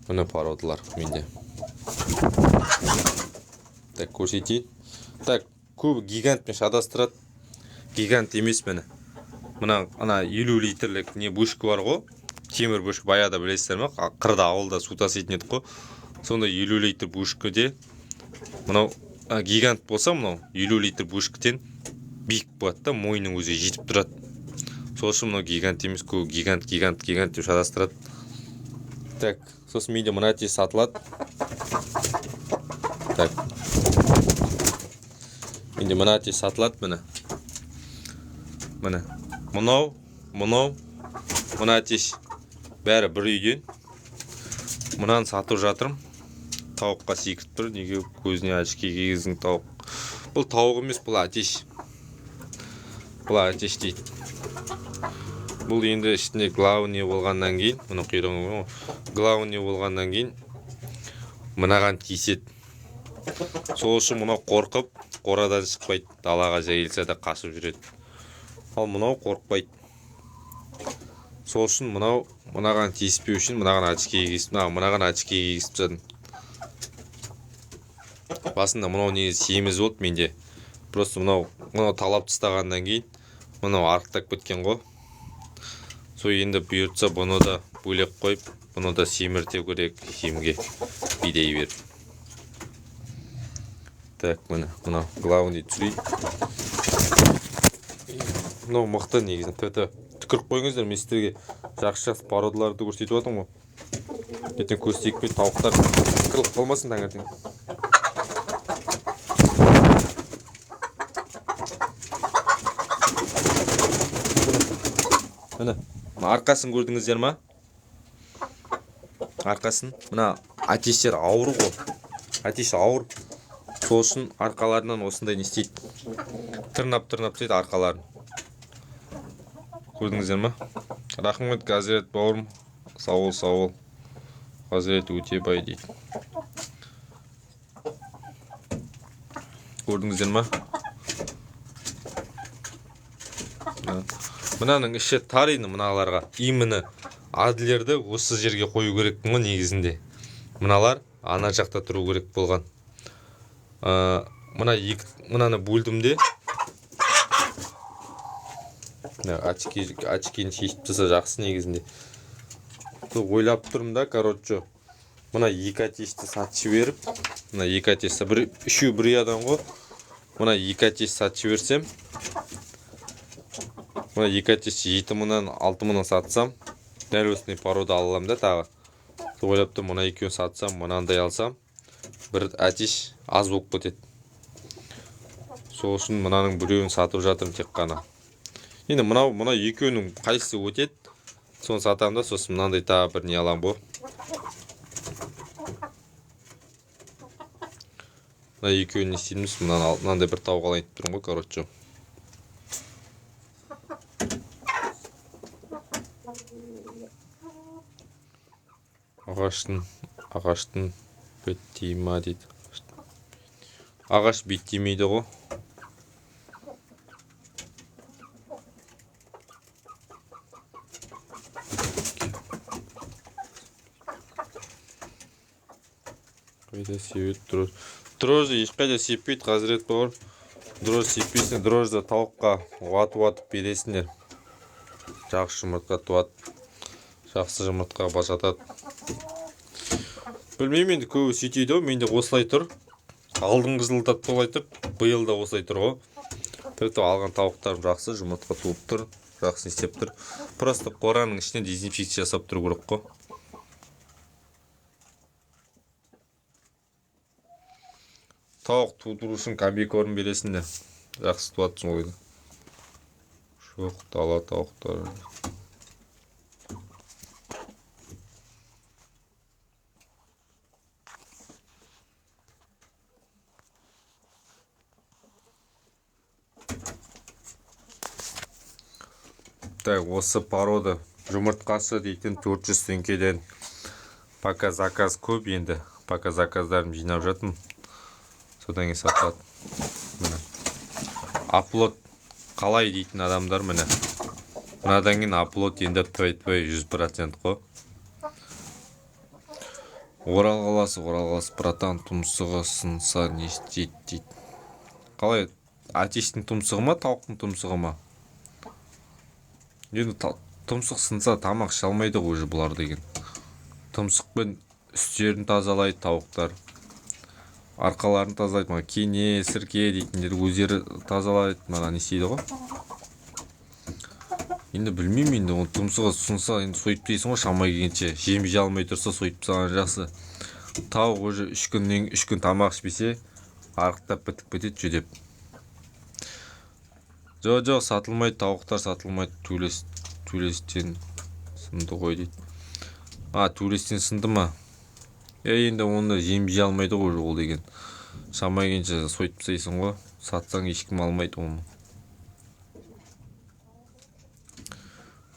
Міне, породалар менде. Так, көрсетейін. Так, көбі гигантпен шатастырады. Гигант емес. Міне, мына ана 50 литрлік не бочка бар ғой, темір бочка. Баяғыда, білесіздер ма, қырда, ауылда су таситын едік қой. Сондай 50 литр бочкаде мынау гигант болса, мынау 50 литр бочкадан Биік болады да, мойнының өзі жетіп тұрады. Сол үшін мынау гигант емес, көбі гигант, гигант, гигант деп шатастырады. Так, сосын менде мына әтеш сатылады. Так. Менде мына әтеш сатылады, міне. Міне. Мынау, мынау, мына әтеш бәрі бір үйден. Мынаны сатып жатырмын. Тауыққа секіріп тұр. Неге көзіне очки кигіздің тауық? Бұл тауық емес, бұл әтеш. Бұл әтеш дейді. Бұл енді ішінде главный болғаннан кейін, мұны құйрығы ғой, главный болғаннан кейін мынаған тиіседі. Сол үшін мынау қорқып, қорадан шықпайды, далаға жайылса да қашып жүреді. Ал мынау қорықпайды. Сол үшін мынау мынаған тиіспеу үшін мынаған очки кигізіп, мынаған очки кигізіп тастадым. Басында мынау негізі семіз болды менде. Просто мынау талап тастағаннан кейін мынау арықтап кеткен ғой. Сол енді бұйыртса бұны да бөлек қойып, бұны да семірте керек жемге бидей беріп. Так, міне, мынау главный түсірейін. Мынау мықты негізі. Тіпті түкіріп қойыңыздар, мен сіздерге жақсы-жақсы породаларды көрсетіп жатырмын ғой. Ертең көз тиіп кетіп тауықтар қырылып қалмасын таңертең. Міне, мына арқасын көрдіңіздер ма? Арқасын. Мына әтештер ауыр ғой. Әтеш ауыр. Сол үшін арқаларынан осындай не істейді? Тырнап-тырнап істейді арқаларын. Көрдіңіздер ма? Рахмет, Газрет бауырым. Сау бол, сау бол. Газрет Өтебай дейді. Көрдіңіздер ма? Мынаның іші тар енді мыналарға. Именно Адлерді осы жерге қою керекпін ғой негізінде. Мыналар ана жақта тұру керек болған. Мына екі, мынаны бөлдім де. Мына очкиін шешіп тастаса жақсы негізінде. Сол ойлап тұрмын да, короче. Мына екі әтешті сатып жіберіп, мына екі әтешті бір, үшеуі бір ұядан ғой. Мына екі әтешті сатып жіберсем, мына екі әтешті жеті мыңнан, алты мыңнан сатсам, дәл осындай порода ала аламын да тағы. Сол ойлап тұрмын, мына екеуін сатсам, мынандай алсам, бір әтеш аз болып кетеді. Сол үшін мынаның біреуін сатып жатырмын тек қана. Енді мына екеуінің қайсысы өтеді, соны сатамын да, сосын мынандай тағы бір не аламын ғой. Мына екеуін не істейміз, мынаны ал, мынандай бір тауық алайын деп тұрмын ғой, короче. Ағаштың беттей ма дейді. Ағаш беттемейді ғой. Қайда себеді дрожжи? Дрожжи ешқайда сеппейді, Хазірет бауыр. Дрожжи сеппейсің, дрожжи тауыққа уатып-уатып бересіңдер. Жақсы жұмыртқа туады. Жақсы жұмыртқа бажатады. Білмеймін енді, көбі сөйтеді ғой, менде осылай тұр. Алдыңғы жылда солай тұр, биыл да осылай тұр ғой. Тіпті алған тауықтарым жақсы, жұмыртқа туып тұр, жақсы істеп тұр. Просто қораның ішіне дезинфекция жасап тұру керек қой. Тауық тудыру үшін комбикорм бересіңдер. Жақсы туады сол кезде. Жоқ, дала тауықтары. Так, осы порода жұмыртқасы дейтін 400 теңгеден. Пока заказ көп енді. Пока заказдарым жинап жатырмын. Содан кейін сатылады. Міне. Оплот қалай дейтін адамдар міне. Мынадан кейін оплот енді твой-твой 100% қой. Орал қаласы, Орал қаласы, братан, тұмсығы сынса не істейді дейді. Қалай, әтештің тұмсығы ма, тауықтың тұмсығы ма? Енді тұмсық сынса тамақ іше алмайды ғой уже бұлар деген. Тұмсықпен үстерін тазалайды тауықтар. Арқаларын тазалайды мына кене, сірке дейтіндер, өздері тазалайды. Мана не істейді ғой енді, білмеймін енді. Оны тұмсығы сынса, енді сойып тастайсың ғой. Шама келгенше жем жей алмай тұрса, сойып тастаған жақсы. Тауық уже 3 күннен, 3 күн тамақ ішпесе, арықтап бітіп кетеді, жүдеп. Жоқ, сатылмайды, тауықтар сатылмайды. Төлестен сынды ғой дейді. А, төлестен сынды ма? Е, енді оны жем жей алмайды ғой уже ол деген. Шама келгенше сойып тастайсың ғой, сатсаң, ешкім алмайды оны.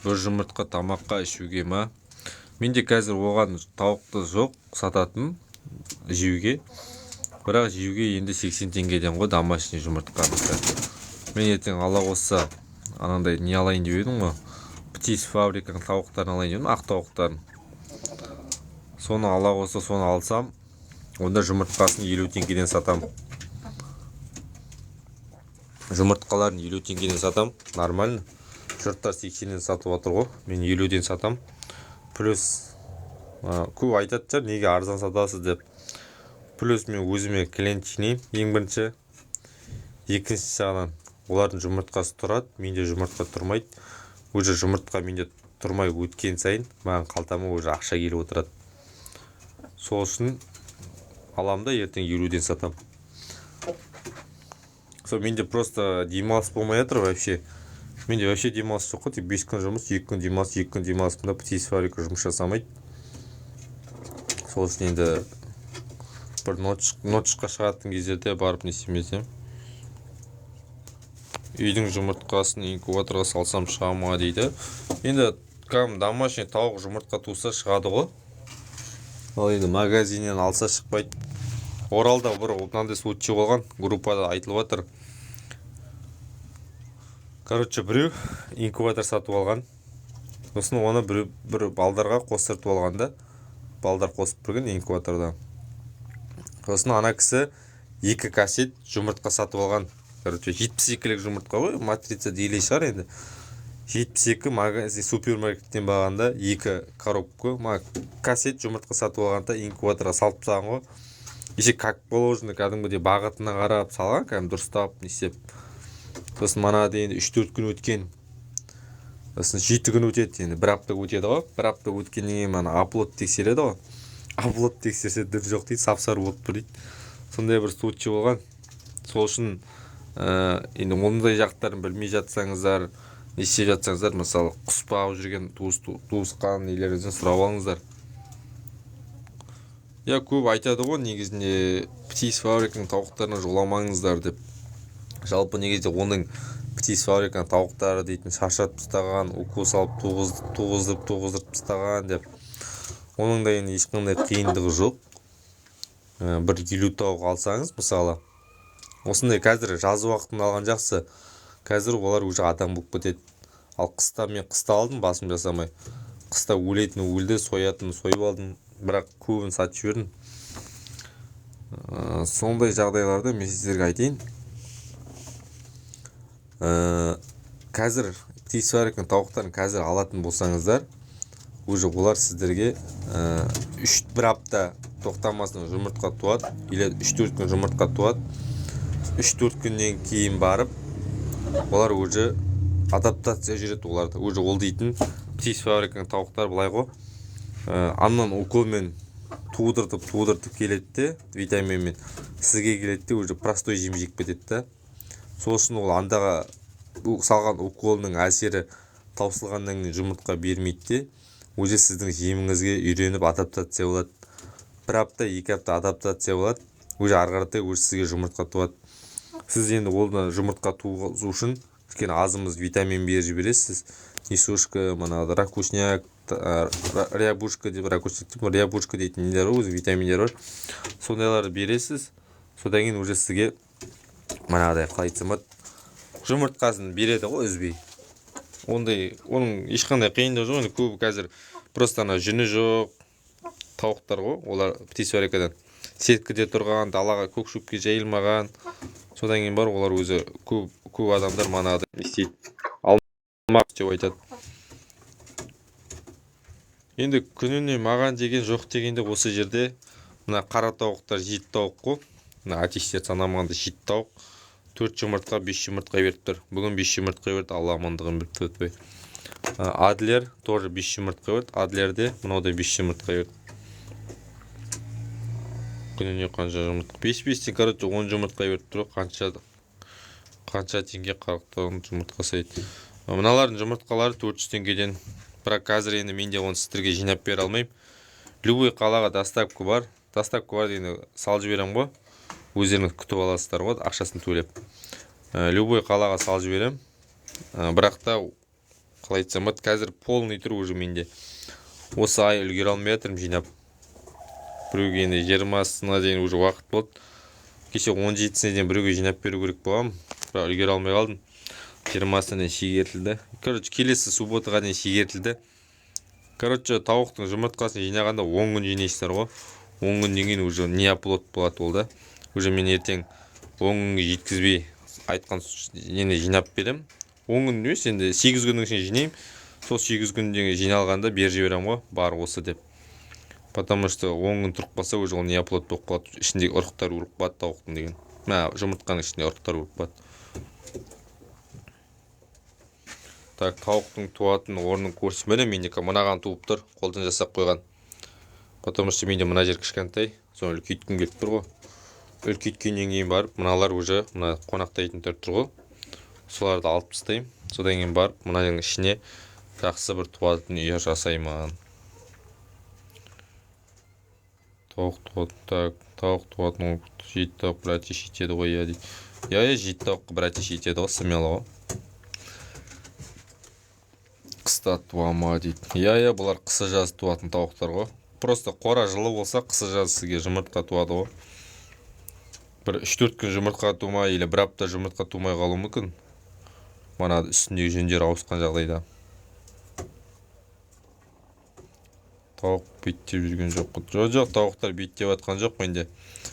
Бір жұмыртқа тамаққа ішуге ма? Менде қазір оған тауықты жоқ сататын жеуге, бірақ жеуге енді 80 теңгеден ғой домашний жұмыртқа. Мен ертең, Алла қосса, анандай не алайын деп едім ғой, птицефабриканың тауықтарын алайын деп едім, ақ тауықтарын. Соны, Алла қосса, соны алсам, онда жұмыртқасын 50 теңгеден сатам. Жұмыртқаларын 50 теңгеден сатам, нормально. Жұрттар 80-нен сатып жатыр ғой, мен 50-ден сатам. Плюс көп айтатын шығар, неге арзан сатасыз деп. Плюс мен өзіме клиент жинаймын ең бірінші. Екінші жағынан, олардың жұмыртқасы тұрады, менде жұмыртқа тұрмайды. Уже жұмыртқа менде тұрмай өткен сайын, маған қалтама уже ақша келіп отырады. Сол үшін аламын да, ертең 50-ден сатамын. Сол менде просто демалыс болмай жатыр вообще. Менде вообще демалыс жоқ қой, тек 5 күн жұмыс, 2 күн демалыс, 2 күн демалыс. Мында птицефабрика жұмыс жасамайды. Сол үшін енді бір ночқа шығатын кездерде барып не істемесем. Үйдің жұмыртқасын инкубаторға салсам, шыға ма дейді. Енді кәдімгі домашний тауық жұмыртқа туса, шығады ғой. Ал енді магазиннен алса, шықпайды. Оралда бір мынандай случай болған, группада айтылып жатыр. Короче, біреу инкубатор сатып алған, сосын оны біреу бір балдарға қостыртып алған да, балдар қосып берген инкубаторда. Сосын ана кісі екі кассет жұмыртқа сатып алған. Короче, 72-лік жұмыртқа ғой, матрица делей шығар енді. 72 магазин, супермаркеттен барғанда екі коробка ма, кассет жұмыртқа сатып алған да, инкубаторға салып тастаған ғой. Еще как положено, кәдімгідей бағытына қарап салған, кәдімгі дұрыстап не істеп. Сосын манағыдай енді 3-4 күн өткен, сосын 7 күн өтеді, енді бір апта өтеді ғой. Бір апта өткеннен кейін ана оплод тексереді ғой. Оплод тексерсе, дым жоқ дейді, сап сары болып тұр дейді. Сондай бір случай болған. Сол үшін енді ондай жақтарын білмей жатсаңыздар, не істеп жатсаңыздар, мысалы, құс бағып жүрген туысқан нелеріңізден сұрап алыңыздар. Иә, көп айтады ғой негізінде, птицефабриканың тауықтарына жоламаңыздар деп. Жалпы негізінде оның птицефабриканың тауықтары дейтін шаршатып тастаған, укол салып туғыздырып туғыздырып тастаған деп. Оның да енді ешқандай қиындығы жоқ. Бір 50 тауық алсаңыз, мысалы, осындай қазір жаз уақытында алған жақсы. Қазір олар уже адам болып кетеді. Ал қыста, мен қыста алдым басым жасамай. Қыста өлетін өлді, соятынын сойып алдым, бірақ көбін сатып жібердім. Сондай жағдайларда мен сіздерге айтайын, қазір птицефабриканың тауықтарын қазір алатын болсаңыздар, уже олар сіздерге үш, бір апта тоқтамастан жұмыртқа туады или 3-4 күн жұмыртқа туады. 3-4 күннен кейін барып олар уже адаптация жүреді оларда. Уже ол дейтін птицефабриканың тауықтары былай ғой, аннан уколмен тудыртып тудыртып келеді де, витаминмен сізге келеді де, уже простой жем жеп кетеді да. Сол үшін ол андағы салған уколының әсері таусылғаннан кейін жұмыртқа бермейді де, уже сіздің жеміңізге үйреніп, адаптация болады. Бір апта, 2 апта адаптация болады, уже ары қаратай уже сізге жұмыртқа туады. Сіз енді оны жұмыртқа туғызу үшін кішкене азымыз витамин беріп жібересіз: несушка, манағыдай ракушняк, рябушка деп, ракушняк деп, рябушка дейтін нелер бар, өзі витаминдер бар, сондайларды бересіз. Содан кейін уже сізге манағыдай, қалай айтсам болады, жұмыртқасын береді ғой үзбей. Ондай оның ешқандай қиындығы жоқ. Енді көбі қазір просто ана жүні жоқ тауықтар ғой олар, птицефабрикадан сеткіде тұрған, далаға көк шөпке жайылмаған. Содан кейін барып олар өзі көп, көп адамдар манағыдай не істейді, алмақ деп айтады. Енді күніне маған деген, жоқ дегенде, осы жерде мына қара тауықтар жеті тауық қой. Мына әтештерді санамағанда 7 тауық 4 жұмыртқа, 5 жұмыртқа беріп тұр. Бүгін 5 жұмыртқа берді, Алла амандығын беріп тұр. Адлер тоже 5 жұмыртқа берді. Адлерде мынау да 5 жұмыртқа берді. Күніне қанша жұмыртқа? 5-5-тен, короче, 10 жұмыртқа беріп тұр. Қанша теңге қырықтан жұмыртқа сайды. Мыналардың жұмыртқалары 400 теңгеден. Бірақ қазір енді мен де оны сіздерге жинап бере алмаймын. Любой қалаға доставка бар. Доставка бар дегенде салып жіберемін ғой. Өздеріңіз күтіп аласыздар ғой, ақшасын төлеп. Любой қалаға салып жіберемін. Бірақ та қалай айтсам болады, қазір полный тұр уже менде. Осы ай үлгере алмай жатырмын жинап. Біреуге енді 20-сына дейін уже уақыт болды. Кеше 17-сіне дейін біреуге жинап беру керек болғанмын, бірақ үлгере алмай қалдым. 20-сына дейін шегертілді. Короче, келесі субботаға дейін шегертілді. Короче, тауықтың жұмыртқасын жинағанда 10 күн жинайсыздар ғой. 10 күннен кейін уже не оплот болады ол да. Уже мен ертең 10 күнге жеткізбей айтқан нені жинап беремін. 10 күн емес, енді 8 күннің ішінде жинаймын. Сол 8 күннен жиналғанда беріп жіберемін ғой, бар осы деп. Потому что 10 күн тұрып қалса, уже ол не оплот болып қалады. Ішіндегі ұрықтар өліп қалады тауықтың деген. Мә, жұмыртқаның ішінде ұрықтар өліп қалады. Так, тауықтың туатын орнын көрсетіп беремін. Менде мынаған туып тұр, қолдан жасап қойған. Потому что менде мына жер кішкентай, соны үлкейткім келіп тұр ғой. Үлкейткеннен кейін барып, мыналар уже мына қонақтайтын түрі тұр ғой. Соларды алып тастаймын. Содан кейін барып, мынаның ішіне жақсы бір туатын үй жасаймын. Тауық туатын, так, тауық туатын орын, 7 тауық бір әтеш жетеді ғой, иә дейді. Иә, иә, 7 тауыққа бір әтеш жетеді ғой, смело ғой. Қыста туа ма дейді. Иә, иә, бұлар қысы жазы туатын тауықтар ғой. Просто қора жылы болса, қысы жазы сізге жұмыртқа туады ғой. Бір үш-төрт күн жұмыртқа тумай, или бір апта жұмыртқа тумай қалуы мүмкін. Мана үстіндегі жүндер ауысқан жағдайда. Тауық беттеп жүрген жоқ қой. Жоқ, жоқ, тауықтар беттеп жатқан жоқ менде.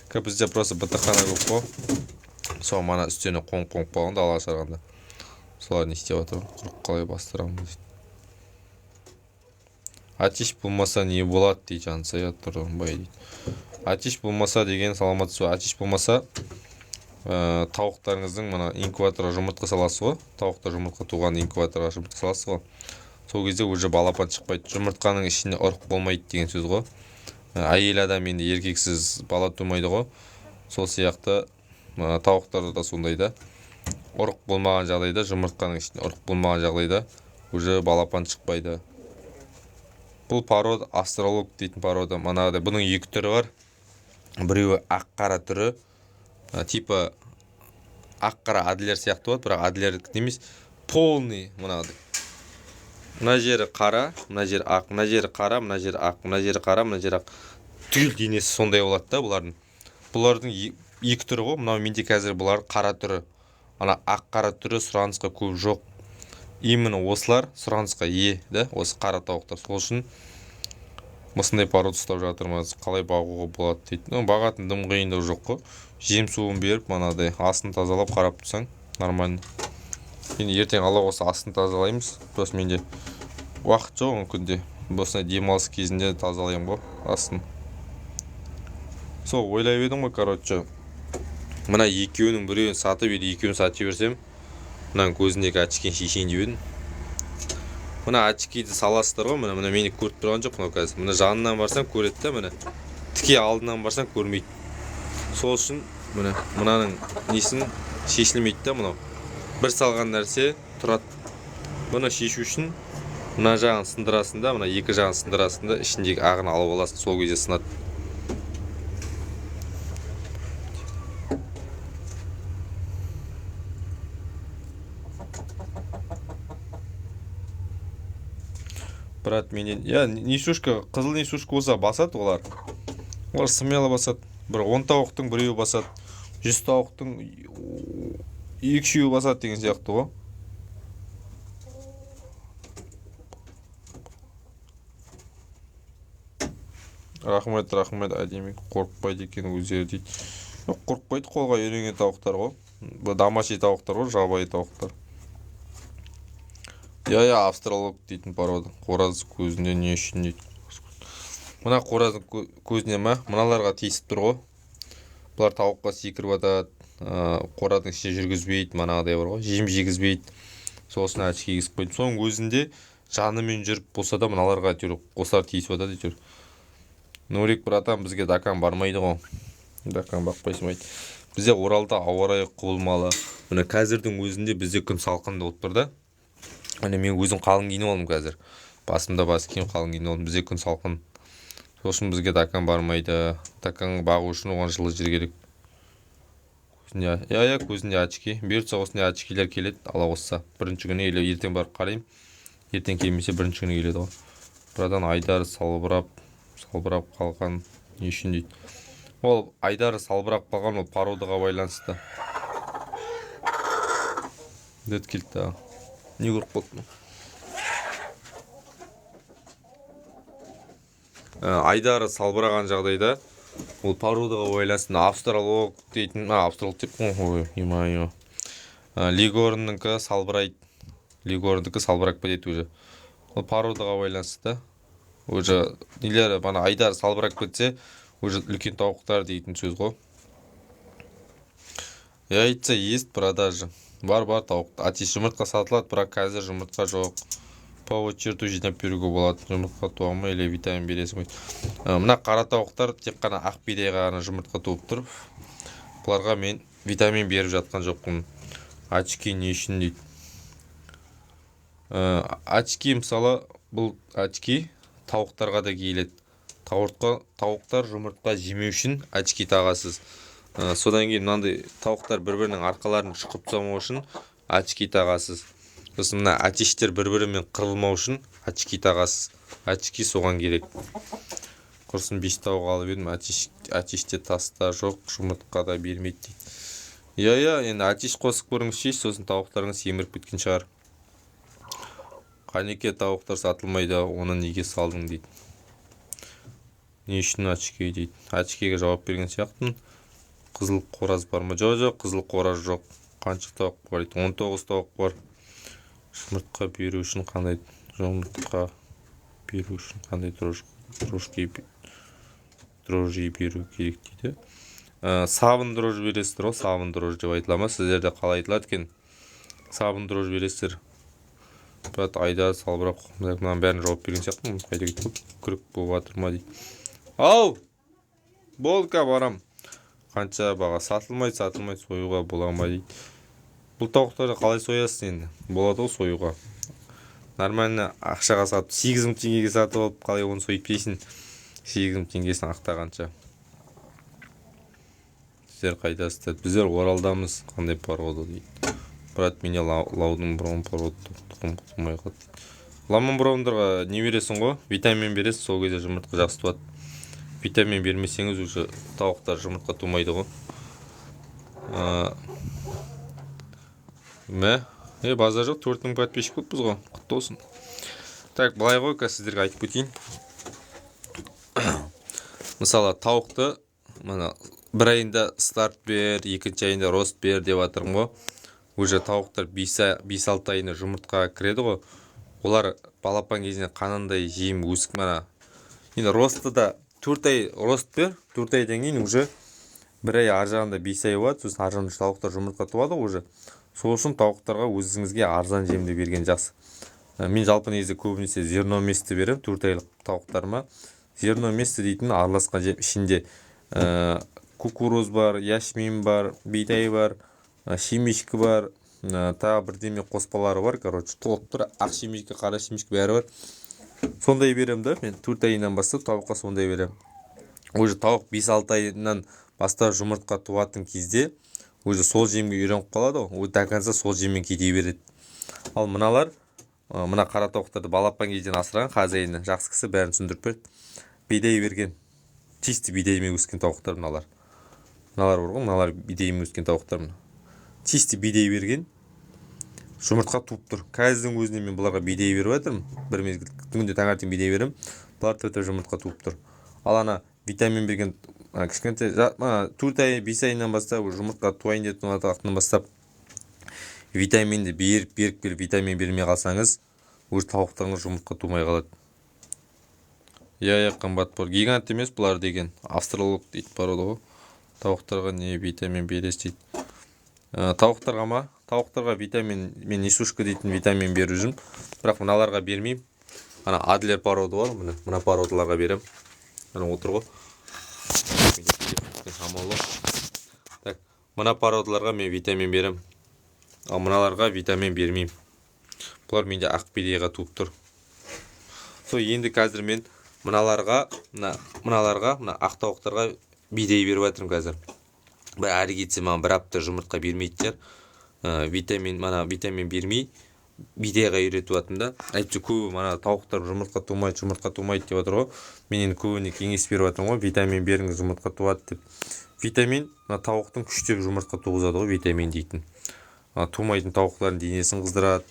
Как бізде просто бітіқана көп қой. Сол мана үстіне қонып-қонып қалған далаға шығарғанда. Солар не істеп жатыр? Құрық қалай бастырамын дейді. Әтеш болмаса не болады дейді Жансая Тұрғынбай дейді. Әтеш болмаса деген саламатсыз ба? Әтеш болмаса, тауықтарыңыздың мына инкубаторға жұмыртқа саласыз ғой. Тауықтар жұмыртқа туған инкубаторға жұмыртқа саласыз ғой. Сол кезде уже балапан шықпайды. Жұмыртқаның ішінде ұрық болмайды деген сөз ғой. Әйел адам енді еркексіз бала тумайды ғой. Сол сияқты, тауықтарда да сондай да. Ұрық болмаған жағдайда, жұмыртқаның ішінде ұрық болмаған жағдайда уже балапан шықпайды. Бұл порода австралорп дейтін порода. Манағыдай бұның екі түрі бар. Біреуі ақ қара түрі, типа ақ қара адлер сияқты болады, бірақ адлердікі емес, полный мынағыдай. Мына жері қара, мына жері ақ, мына жері қара, мына жері ақ, мына жері қара, мына жері ақ. Түгел денесі сондай болады да бұлардың. Бұлардың екі түрі ғой. Мынау менде қазір бұлар қара түрі. Ана ақ қара түрі сұранысқа көп жоқ. Именно осылар сұранысқа ие да, осы қара тауықтар. Сол үшін осындай порода ұстап жатырмыз. Қалай бағуға болады дейді. Бағатын дым қиындығы жоқ қой. Жем суын беріп, манадай астын тазалап қарап тұрсаң нормально. Енді ертең Алла қаласа астын тазалаймыз. Просто менде уақыт жоқ ол күнде. Осындай демалыс кезінде тазалаймын ғой астын. Сол ойлап едім ғой, короче. Мына екеуінің біреуін сатып или екеуін сатып жіберсем, мынаның көзіндегі очкиін шешейін деп едім. Мына очкиді саласыздар ғой, мына мені көріп тұрған жоқ мынау қазір. Мына жанынан барсам көреді да, міне. Тіке алдынан барсам көрмейді. Сол үшін міне мынаның несін шешілмейді да мынау. Бір салған нәрсе тұрады. Бұны шешу үшін мына жағын сындырасың да, мына екі жағын сындырасың да, ішіндегі ағын алып аласың, сол кезде сынады. Брат, менен, я, несушка, қызыл несушка болса басады олар. Олар смело басады. Бір 10 тауықтың біреуі басады. 100 тауықтың екі-үшеуі басады деген сияқты ғой. Рахмет, рахмет, әдемі қорықпайды екен өздері дейді. Жоқ, қорықпайды, қолға үйренген тауықтар ғой. Бұл домашний тауықтар ғой, жабайы тауықтар. Иә, иә, австралорп дейтін порода. Қораз көзіне не үшін дейді. Мына қораздың көзіне ма? Мыналарға тиісіп тұр ғой. Бұлар тауыққа секіріп жатады, қорадың ішіне жүргізбейді, манағыдай бар ғой, жем жегізбейді. Сосын очки кигізіп қойдым. Соның өзінде жанымен жүріп болса да мыналарға әйтеуір осылар тиісіп жатады әйтеуір. Нурик братан, бізге дакан бармайды ғой. Дакан бақпайсың ба дейді. Бізде Оралда ауа райы құбылмалы. Міне, қазірдің өзінде бізде күн салқын болып тұр да. Міне, мен өзім қалың киініп алдым қазір. Басымда бас киім, қалың киініп алдым. Бізде күн салқын. Сол үшін бізге дакан бармайды. Дакан бағу үшін оған жылы жер керек. Көзінде, иә, көзінде очки. Бұйыртса, осындай очкилер келеді, Алла қосса. Бірінші күні или ертең барып қараймын. Ертең келмесе, бірінші күні келеді ғой. Братан, айдары салбырап қалған не үшін дейді. Ол айдары салбырап қалған, ол породаға байланысты. Дед келді тағы. Не көріп қалды? Айдары салбыраған жағдайда ол породаға байланысты. Австралог дейтін, австралог деп, ой, ё-моё. Легорннікі салбырайды. Легорндікі салбырап кетеді уже. Ол породаға байланысты да. Уже нелері, бана айдары салбырап кетсе, уже үлкен тауықтар дейтін сөз ғой. Яйца есть продажа. Бар, бар тауық. Атиш жұмыртқа сатылады, бірақ қазір жұмыртқа жоқ. По очереди жинап беруге болады. Жұмыртқа туа ма или витамин бересің ғой? Мына қара тауықтар тек қана ақ бидайға ғана жұмыртқа туып тұр. Бұларға мен витамин беріп жатқан жоқпын. Очки не үшін дейді. Очки, мысалы, бұл очки тауықтарға да киіледі. Тауықтар жұмыртқа жемеу үшін очки тағасыз. Содан кейін мынандай тауықтар бір-бірінің арқаларын шұқып тастамау үшін очки тағасыз. Сосын мына әтештер бір-бірімен қырылмау үшін очки тағасыз. Очки соған керек. Құрсын, 5 тауық алып едім, әтеште таста жоқ, жұмыртқа да бермейді дейді. Иә, иә, енді әтеш қосып көріңізші, сосын тауықтарыңыз семіріп кеткен шығар. Қанеке, тауықтар сатылмайды, оны неге салдың дейді. Не үшін очки дейді. Очкиге жауап берген сияқтымын. Қызыл қораз бар ма? Жоқ, жоқ, қызыл қораз жоқ. Қанша тауық бар дейді? 19 тауық бар. Жұмыртқа беру үшін қандай, жұмыртқа беру үшін қандай дрожжи беру керек дейді. Сабын дрожжи бересіздер ғой, сабын дрожжи деп айтыла ма? Сіздерде қалай айтылады екен? Сабын дрожжи бересіздер. Брат, айда салбырап, мынаның бәрін жауап берген сияқтымын. Қайда кетіп қалды? Күрік болып жатыр ма дейді. Ау! Болды, барам. Қанша баға? Сатылмайды, сатылмайды, союға бола ма дейді. Бұл тауықтарды қалай соясың енді? Болады ғой союға. Нормально ақшаға сатып, 8000 теңгеге сатып алып, қалай оны сойып жейсің? 8000 теңгесін ақтағанша. Сіздер қайдасыздар? Біздер Оралдамыз. Қандай порода дейді. Брат, менде лаудың браун порода тұқым тумай қалды дейді. Ламан браундарға не бересің ғой? Витамин бересің, сол кезде жұмыртқа жақсы туады. Витамин бермесеңіз, уже тауықтар жұмыртқа тумайды ғой. Мә, базар жоқ, 4000 подписчик болыппыз ғой. Құтты болсын. Так, былай ғой, қазір сіздерге айтып кетейін. Мысалы, тауықты мына бір айында старт бер, екінші айында рост бер деп жатырмын ғой. Уже тауықтар 5-6 айында жұмыртқаға кіреді ғой. Олар балапан кезінде қанандай жем өсіп, мына енді ростты да 4 ай рост бер, 4 айдан кейін уже бір ай ар жағында 5 ай болады, сосын ар жағында тауықтар жұмыртқа туады ғой уже. Сол үшін тауықтарға өзіңізге арзан жемді берген жақсы. Мен жалпы негізі көбінесе зерно месті беремін 4 айлық тауықтарыма. Зерно месті дейтін араласқан жем, ішінде кукуруз бар, ячмень бар, бидай бар, семечка бар, тағы бірдеме қоспалары бар, толып тұр, ақ семечка, қара семечка бәрі бар. Сондай беремін да, мен 4 айынан бастап тауыққа сондай беремін. Уже тауық 5-6 айынан бастап жұмыртқа туатын кезде уже сол жемге үйреніп қалады ғой, до конца сол жеммен кете береді. Ал мыналар, мына қара тауықтарды балапан кезден асыраған хозяині, жақсы кісі, бәрін түсіндіріп берді. Бидай берген, чисто бидаймен өскен тауықтар мыналар. Мыналар бар ғой, мыналар бидаймен өскен тауықтар мына. Чисто бидай берген, жұмыртқа туып тұр. Қазірдің өзінде мен бұларға бидай беріп жатырмын. Бір мезгіл күнде таңертең бидай беремін. Бұлар тіпті жұмыртқа туып тұр. Ал ана витамин берген, ана кішкентай, ана 4 ай, 5 айынан бастап жұмыртқа туайын деп тұрған бастап витаминді беріп, беріп келіп витамин бермей қалсаңыз, уже тауықтарыңыз жұмыртқа тумай қалады. Иә, иә, қымбат бар. Гигант емес бұлар деген. Австралог дейді порода ғой. Тауықтарға не витамин бересіз дейді. Тауықтарға ма? Тауықтарға витамин, мен несушка дейтін витамин беріп жүрмін. Бірақ мыналарға бермеймін. Ана Адлер породы бар, міне, мына породаларға беремін. Ана отыр ғой. Шамалы. Так, мына породаларға мен витамин беремін. Ал мыналарға витамин бермеймін. Бұлар менде ақ бидайға туып тұр. Сол енді қазір мен мыналарға, мыналарға, мына ақ тауықтарға бидай беріп жатырмын қазір. Бір әрі кетсе маған бір апта жұмыртқа бермейтін шығар. Витамин, мана витамин бермей бидайға үйретіп жатырмын да. Әйтпесе көбі мана тауықтар жұмыртқа тумайды, жұмыртқа тумайды деп жатыр ғой. Мен енді көбіне кеңес беріп жатырмын ғой, витамин беріңіз, жұмыртқа туады деп. Витамин мына тауықтың күштеп жұмыртқа туғызады ғой, витамин дейтін. Тумайтын тауықтардың денесін қыздырады,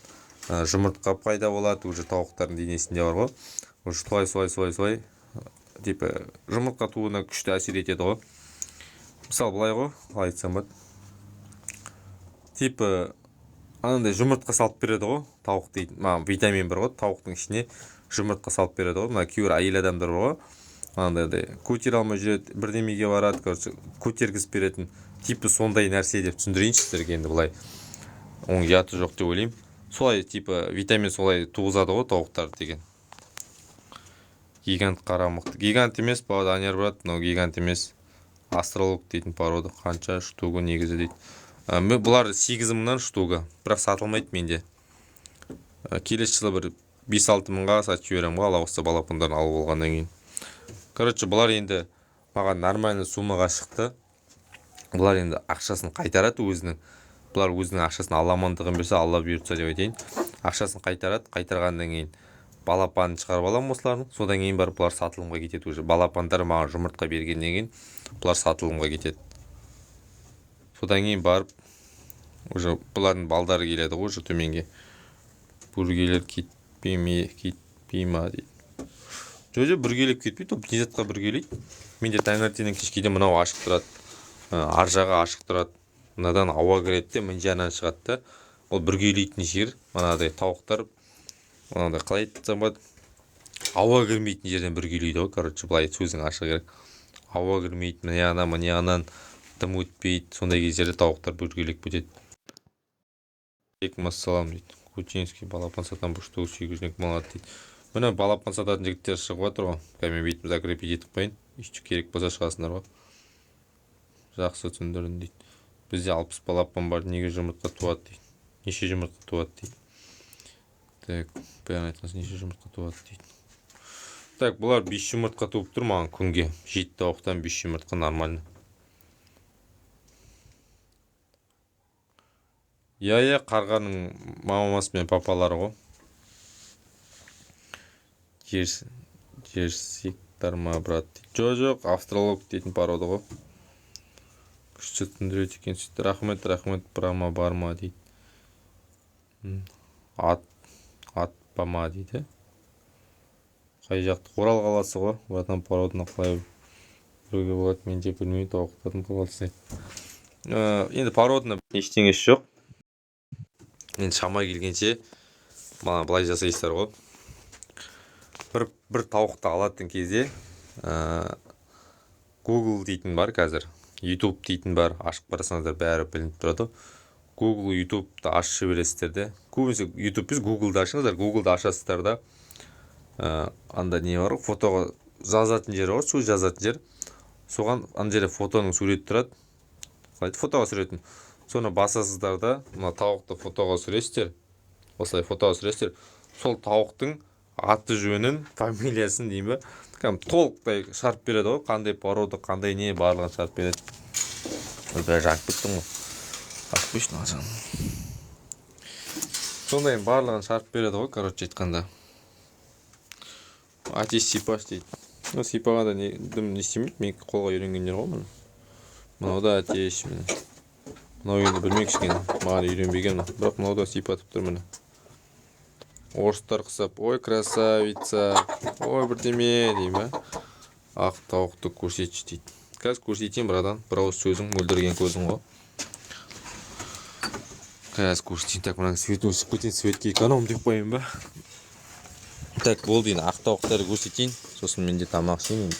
жұмыртқа пайда болады, уже тауықтардың денесінде бар ғой. Уже солай, солай, солай, солай, типа жұмыртқа тууына күшті әсер етеді ғой. Мысалы былай ғой, қалай айтсам болады. Типа анандай жұмыртқа салып береді ғой, тауық дейтін. Маған витамин бар ғой, тауықтың ішіне жұмыртқа салып береді ғой. Мына кейбір әйел адамдар бар ғой, анандай көтере алмай жүреді, бірдемеге барады, короче, көтергізіп беретін. Типа сондай нәрсе деп түсіндірейінші сіздерге енді былай. Оның ұяты жоқ деп ойлаймын. Солай, типа, витамин солай туғызады ғой тауықтар деген. Гигант қара мықты. Гигант емес, бала Данияр брат, мынау гигант емес. Астролог дейтін порода. Қанша штугы негізі дейді. Бұлар сегіз мыңнан штугы, бірақ сатылмайды менде. Келесі жылы бір бес-алты мыңға сатып жіберемін ғой, Алла қаласа балапандарын алып алғаннан кейін. Короче, бұлар енді маған нормальный суммаға шықты. Бұлар енді ақшасын қайтарады өзінің. Бұлар өзінің ақшасын Алла амандығын берсе, Алла бұйыртса деп айтайын. Ақшасын қайтарады, қайтарғаннан кейін балапанын шығарып аламын осылардың. Содан кейін барып бұлар сатылымға кетеді уже. Балапандар маған жұмыртқа бергеннен кейін бұлар сатылымға кетеді. Содан кейін барып уже бұлардың балдары келеді ғой уже төменге. Бүргелер кетпей ме, кетпей ма дейді. Жоқ, жоқ, бүргелеп кетпейді, ол не затқа бүргелейді. Менде таңертеңнен кешке дейін мынау ашық тұрады. Ар жағы ашық тұрады. Мынадан ауа кіреді де, мына жағынан шығады да. Ол бүргелейтін жер, мынадай тауықтар, мынадай қалай айтсам болады, ауа кірмейтін жерден бүргелейді ғой, короче, былай сөздің ашығы керек. Ауа кірмейді, мына жағынан, мына жағынан дым өтпейді, сондай кездерде тауықтар бүргелеп кетеді. Алейкум ассалам дейді. Кучинский балапан сатам, бұл штук сегіз жүз екі мың алады дейді. Міне балапан сататын жігіттер шығып жатыр ғой. Қазір мен бүйтіп закрепить етіп қояйын. Еш керек болса шығасыңдар ғой. Жақсы түсіндірдің дейді. Бізде 60 балапан бар, неге жұмыртқа туады дейді. Неше жұмыртқа туады дейді. Так, бәрін айтқан соң неше жұмыртқа туады дейді. Так, бұлар 5 жұмыртқа туып тұр маған күнге. 7 тауықтан 5 жұмыртқа нормально. Иә, иә, қарғаның мамасы мен папалары ғой. Жерсектар ма, брат дейді. Жоқ, жоқ, австралог дейтін порода ғой. Күшті түсіндіреді екенсіз. Рахмет, рахмет, брама бар ма дейді. Ат па ма дейді. Қай жақты? Орал қаласы ғой. Братан, породаны қалай білуге болады, мен де білмеймін, тауықтардың породасы дейді. Енді породаны ештеңесі жоқ. Енді шама келгенше мана былай жасайсыздар ғой. Бір тауықты алатын кезде, Google дейтін бар қазір, YouTube дейтін бар, ашып қарасаңыздар бәрі білініп тұрады. Google, YouTube-ты ашып жібересіздер де. Көбінесе YouTube емес, Google-ды ашыңыздар. Google-ды ашасыздар да, анда не бар ғой, фотоға жазатын жер бар, сөз жазатын жер. Соған ана жерде фотоның суреті тұрады. Қалай еді? Фотоға суретін. Соны басасыздар да, мына тауықты фотоға түсіресіздер. Осылай фотоға түсіресіздер. Сол тауықтың аты жөнін, фамилиясын деймін бе, кәдімгі толықтай шығарып береді ғой, қандай порода, қандай не, барлығын шығарып береді. Ой, бәрі жанып кеттім ғой. Ашып қойшы мына жағын. Сондай барлығын шығарып береді ғой, короче айтқанда. Әтеш сипаш дейді. Ну, сипағанда не, дым не істемейді, мен қолға үйренгендер ғой міне. Мынау да әтеш міне. Мынау енді білмеймін кішкене, маған үйренбеген мынау. Бірақ мынау да сипатып тұр міне. Орыстар құсап, ой, красавица, ой, бірдеме деймін ба? Ақ тауықты көрсетші дейді. Қазір көрсетейін, братан, бір ауыз сөзің, мөлдіреген көзің ғой. Қазір көрсетейін. Так, мынаның светін өшіріп кетейін, светке эконом деп қояйын ба? Так, болды енді ақ тауықтарды көрсетейін, сосын мен де тамақ ішейін енді.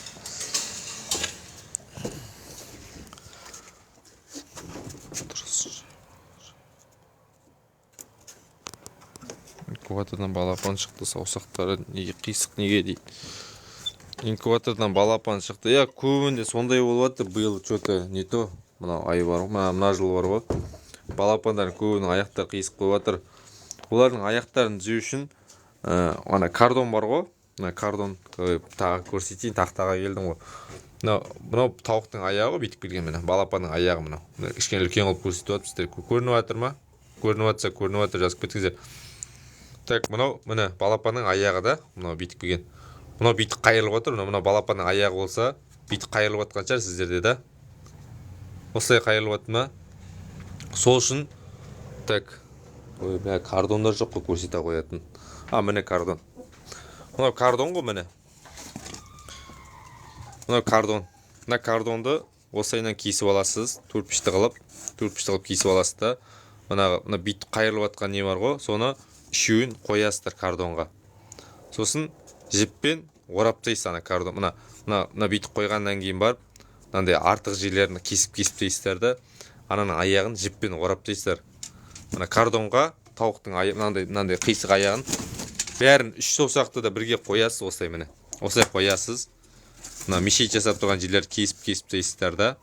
Инкубатордан балапан шықты, саусақтары неге қисық, неге дейді. Инкубатордан балапан шықты. Иә, көбінде сондай болып жатыр. Биыл что-то не то. Мынау ай бар ғой, мына жыл бар ғой. Балапандардың көбінің аяқтары қисық болып жатыр. Олардың аяқтарын түзеу үшін ана кардон бар ғой. Мына кардон, тағы көрсетейін, тақтаға келдім ғой. Мынау тауықтың аяғы бүйтіп келген, міне балапанның аяғы мынау. Мына кішкене үлкен қылып көрсетіп жатыр сіздер. Көрініп жатыр ма? Көрініп жатса, көрініп жатыр, жазып кетіңіздер. Так, мынау міне балапанның аяғы да, мынау бүйтіп келген. Мынау бүйтіп қайырылып отыр. Мынау балапанның аяғы болса, бүйтіп қайырылып жатқан шығар сіздерде да. Осылай қайырылып жатты ма? Сол үшін так, ой, бә, кардондар жоқ қой көрсете қоятын. А, міне кардон. Мынау кардон ғой, міне. Мынау кардон. Мына кардонды осылайынан кесіп аласыз, төртбұрышты қылып, төртбұрышты қылып кесіп аласыз да, мына бүйтіп қайырылып жатқан не бар ғой, соны үшеуін қоясыздар кардонға. Сосын жіппен орап тастайсыз ана кардон. Мына бүйтіп қойғаннан кейін барып, мынандай артық жерлерін кесіп-кесіп тастайсыздар да, ананың аяғын жіппен орап тастайсыздар. Мына кардонға тауықтың мынандай қисық аяғын бәрін үш саусақты да бірге қоясыз осылай, міне. Осылай қоясыз. Мына мешет жасап тұрған жерлерді кесіп-кесіп тастайсыздар да,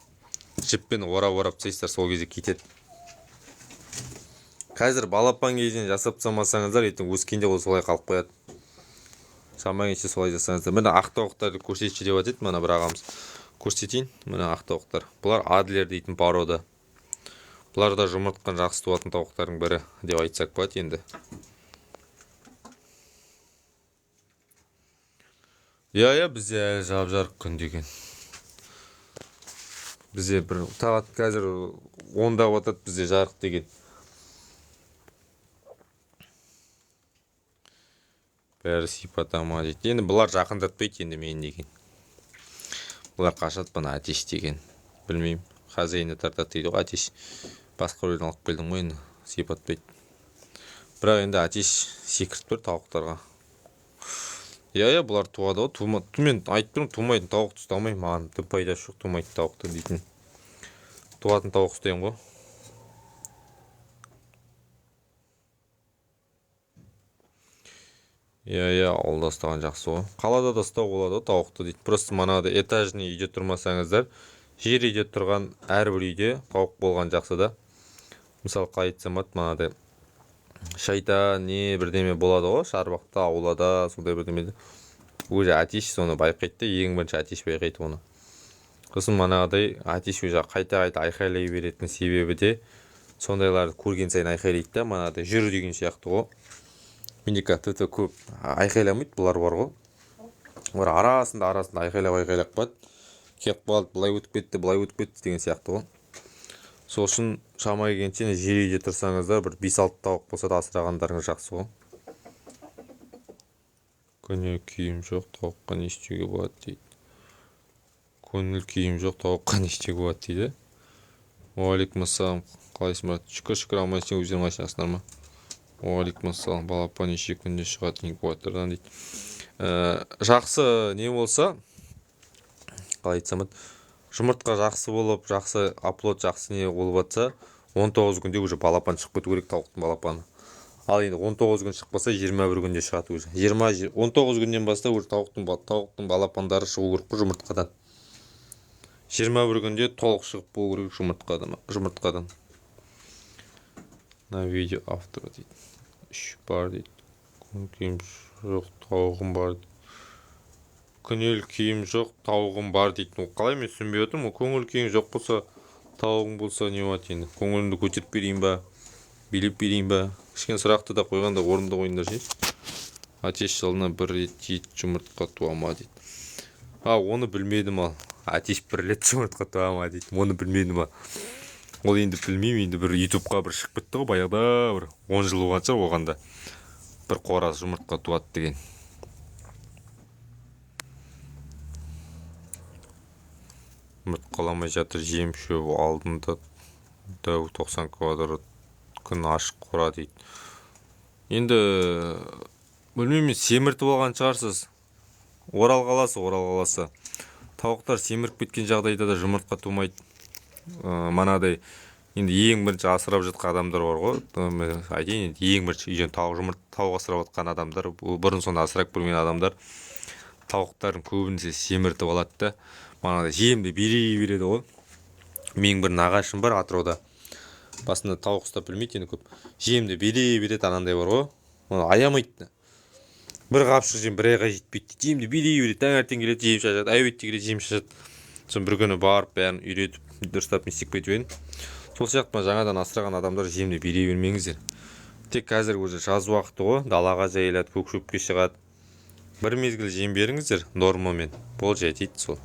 жіппен орап-орап тастайсыздар, сол кезде кетеді. Қазір балапан кезінен жасап тастамасаңыздар, ертең өскенде ол солай қалып қояды. Шама келгенше солай жасаңыздар. Міне ақ тауықтарды көрсетші деп айтады мына бір ағамыз. Көрсетейін, міне ақ тауықтар. Бұлар адлер дейтін порода. Бұлар да жұмыртқаны жақсы туатын тауықтардың бірі деп айтсақ болады енді. Иә, иә, бізде әлі жап-жарық күн деген. Бізде бір сағат қазір ондап атады, бізде жарық деген. Бәрі сипата ма дейді. Енді бұлар жақындатпайды енді мен деген. Бұлар қашады бұны әтеш деген. Білмеймін, хозяині тартады дейді ғой әтеш. Басқа біреуден алып келдім ғой енді, сипатпайды. Бірақ енді әтеш секіріп тұр тауықтарға. Иә, иә, бұлар туады ғой. Мен айтып тұрмын, тумайтын тауықты ұстамаймын, маған түк пайдасы жоқ тумайтын тауықты дейтін. Туатын тауық ұстаймын ғой. Иә, иә, ауылда ұстаған жақсы ғой. Қалада да ұстауға болады ғой тауықты дейді. Просто манағыдай этажный үйде тұрмасаңыздар, жер үйде тұрған әрбір үйде тауық болған жақсы да. Мысалы, қалай айтсам болады, манағыдай шайтан не бірдеме болады ғой, шарбақта, аулада, сондай бірдемеде. Уже әтеш соны байқайды да, ең бірінші әтеш байқайды оны. Сосын манағыдай әтеш уже қайта-қайта айқайлай беретін себебі де сондайларды көрген сайын айқайлайды да, манағыдай жүр деген сияқты ғой. Менде қазір тіпті көп айқайламайды, бұлар бар ғой. Олар арасында айқайлап айқайлап қояды. Келіп қалды, былай өтіп кетті, былай өтіп кетті деген сияқты ғой. Сол үшін шама келгенше жер үйде тұрсаңыздар, бір бес-алты тауық болса да асырағандарыңыз жақсы ғой. Көңіл күйім жоқ, тауыққа не істеуге болады дейді. Көңіл күйім жоқ, тауыққа не істеуге болады дейді. Уағалейкум ассалам, қалайсың, брат? Шүкір, шүкір, аман есен, өздерің қалайсыңдар ма? Уағалейкум ассалам, балапан неше күнде шығады инкубатордан дейді. Жақсы не болса, қалай айтсам болады, жұмыртқа жақсы болып, жақсы оплот, жақсы не болып жатса, 19 күнде уже балапан шығып кету керек, тауықтың балапаны. Ал енді 19 күн шықпаса, 21 күнде шығады уже. 19 күннен бастап уже тауықтың балапандары шығу керек қой жұмыртқадан. 21 күнде толық шығып болу керек жұмыртқадан. На видео автора дейді. 3 бар дейді. Көңіл күйім жоқ, тауығым бар дейді. Көңіл күйім жоқ, тауығым бар дейді. Ол қалай, мен түсінбей отырмын. Ол көңіл күйің жоқ болса, тауығың болса не болады енді? Көңілімді көтеріп берейін ба? Билеп берейін ба? Кішкене сұрақты да қойғанда орынды қойыңдар ше. Әтеш жылына бір рет ет жұмыртқа туа ма дейді. А, оны білмедім ал. Әтеш бір рет жұмыртқа туа ма дейді. Оны білмедім ал. Ол енді білмеймін, енді бір ютубқа бір шығып кетті ғой, баяғыда бір 10 жыл болған шығар оған да. Бір қораз жұмыртқа туады деген. Жұмыртқаламай жатыр, жем шөп алдында дәу 90 квадрат күн ашық қора дейді. Енді білмеймін, семіртіп алған шығарсыз. Орал қаласы, Орал қаласы. Тауықтар семіріп кеткен жағдайда да жұмыртқа тумайды. Манадай Енді ең бірінші асырап жатқан адамдар бар ғой, айтайын, енді ең бірінші үйден тауық жұмырт тауық асырап жатқан адамдар, бұрын соны асырап көрмеген адамдар тауықтарын көбінесе семіртіп алады да, манағыдай жемді бере береді ғой. Менің бір нағашым бар Атырауда, басында тауық ұстап білмейді енді, көп жемді бере береді, анандай бар ғой, оны аямайды. Бір қапшық жем бір айға жетпейді, жемді бере береді, таңертең келеді жем шашады, обедте келеді жем шашады. Сосын бір күні барып бәрін үйретіп дұрыстап не істеп кетіп едім. Сол сияқты жаңадан асыраған адамдар жемді бере бермеңіздер. Тек қазір уже жаз уақыты ғой, далаға жайылады, көк шөпке шығады. Бір мезгіл жем беріңіздер нормамен, бол жетеді сол.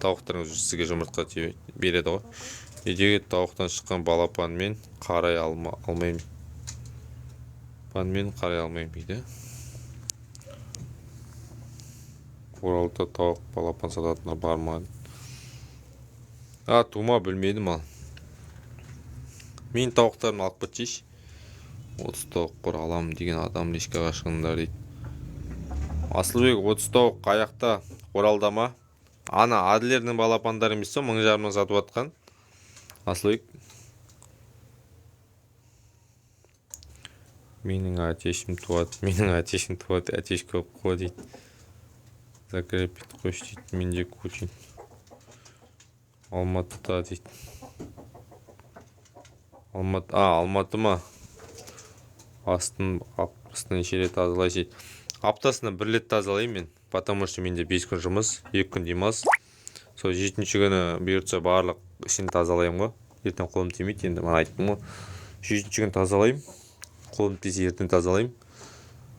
Тауықтарыңыз сізге жұмыртқа береді ғой. Үйдегі тауықтан шыққан балапанмен қарай алмаймын. Панмен қарай алмаймын дейді. Оралда тауық балапан сататындар бар ма? А, тума білмедім ал. Мен тауықтарымды алып кетшейші. 30 тауық қор аламын деген адам личкаға шығыңдар дейді. Асылбек, 30 тауық қаяқта? Оралда ма? Ана Адлердің балапандары емес пе, 1500-дан сатып жатқан? Асылбек. Менің әтешім туады, менің әтешім туады, әтеш көп қой дейді. Закрепить қойшы дейді, менде кучин. Алматыда дейді. Алматы, Алматы ма? Астын аптасына неше рет тазалайсыз дейді. Аптасына бір рет тазалаймын мен, потому что менде 5 күн жұмыс, 2 күн демалыс. Сол 7-ші күні бұйыртса барлық ішін тазалаймын ғой. Ертең қолым тимейді енді, мана айттым ғой. 7-ші күні тазалаймын. Қолым тисе ертең тазалаймын.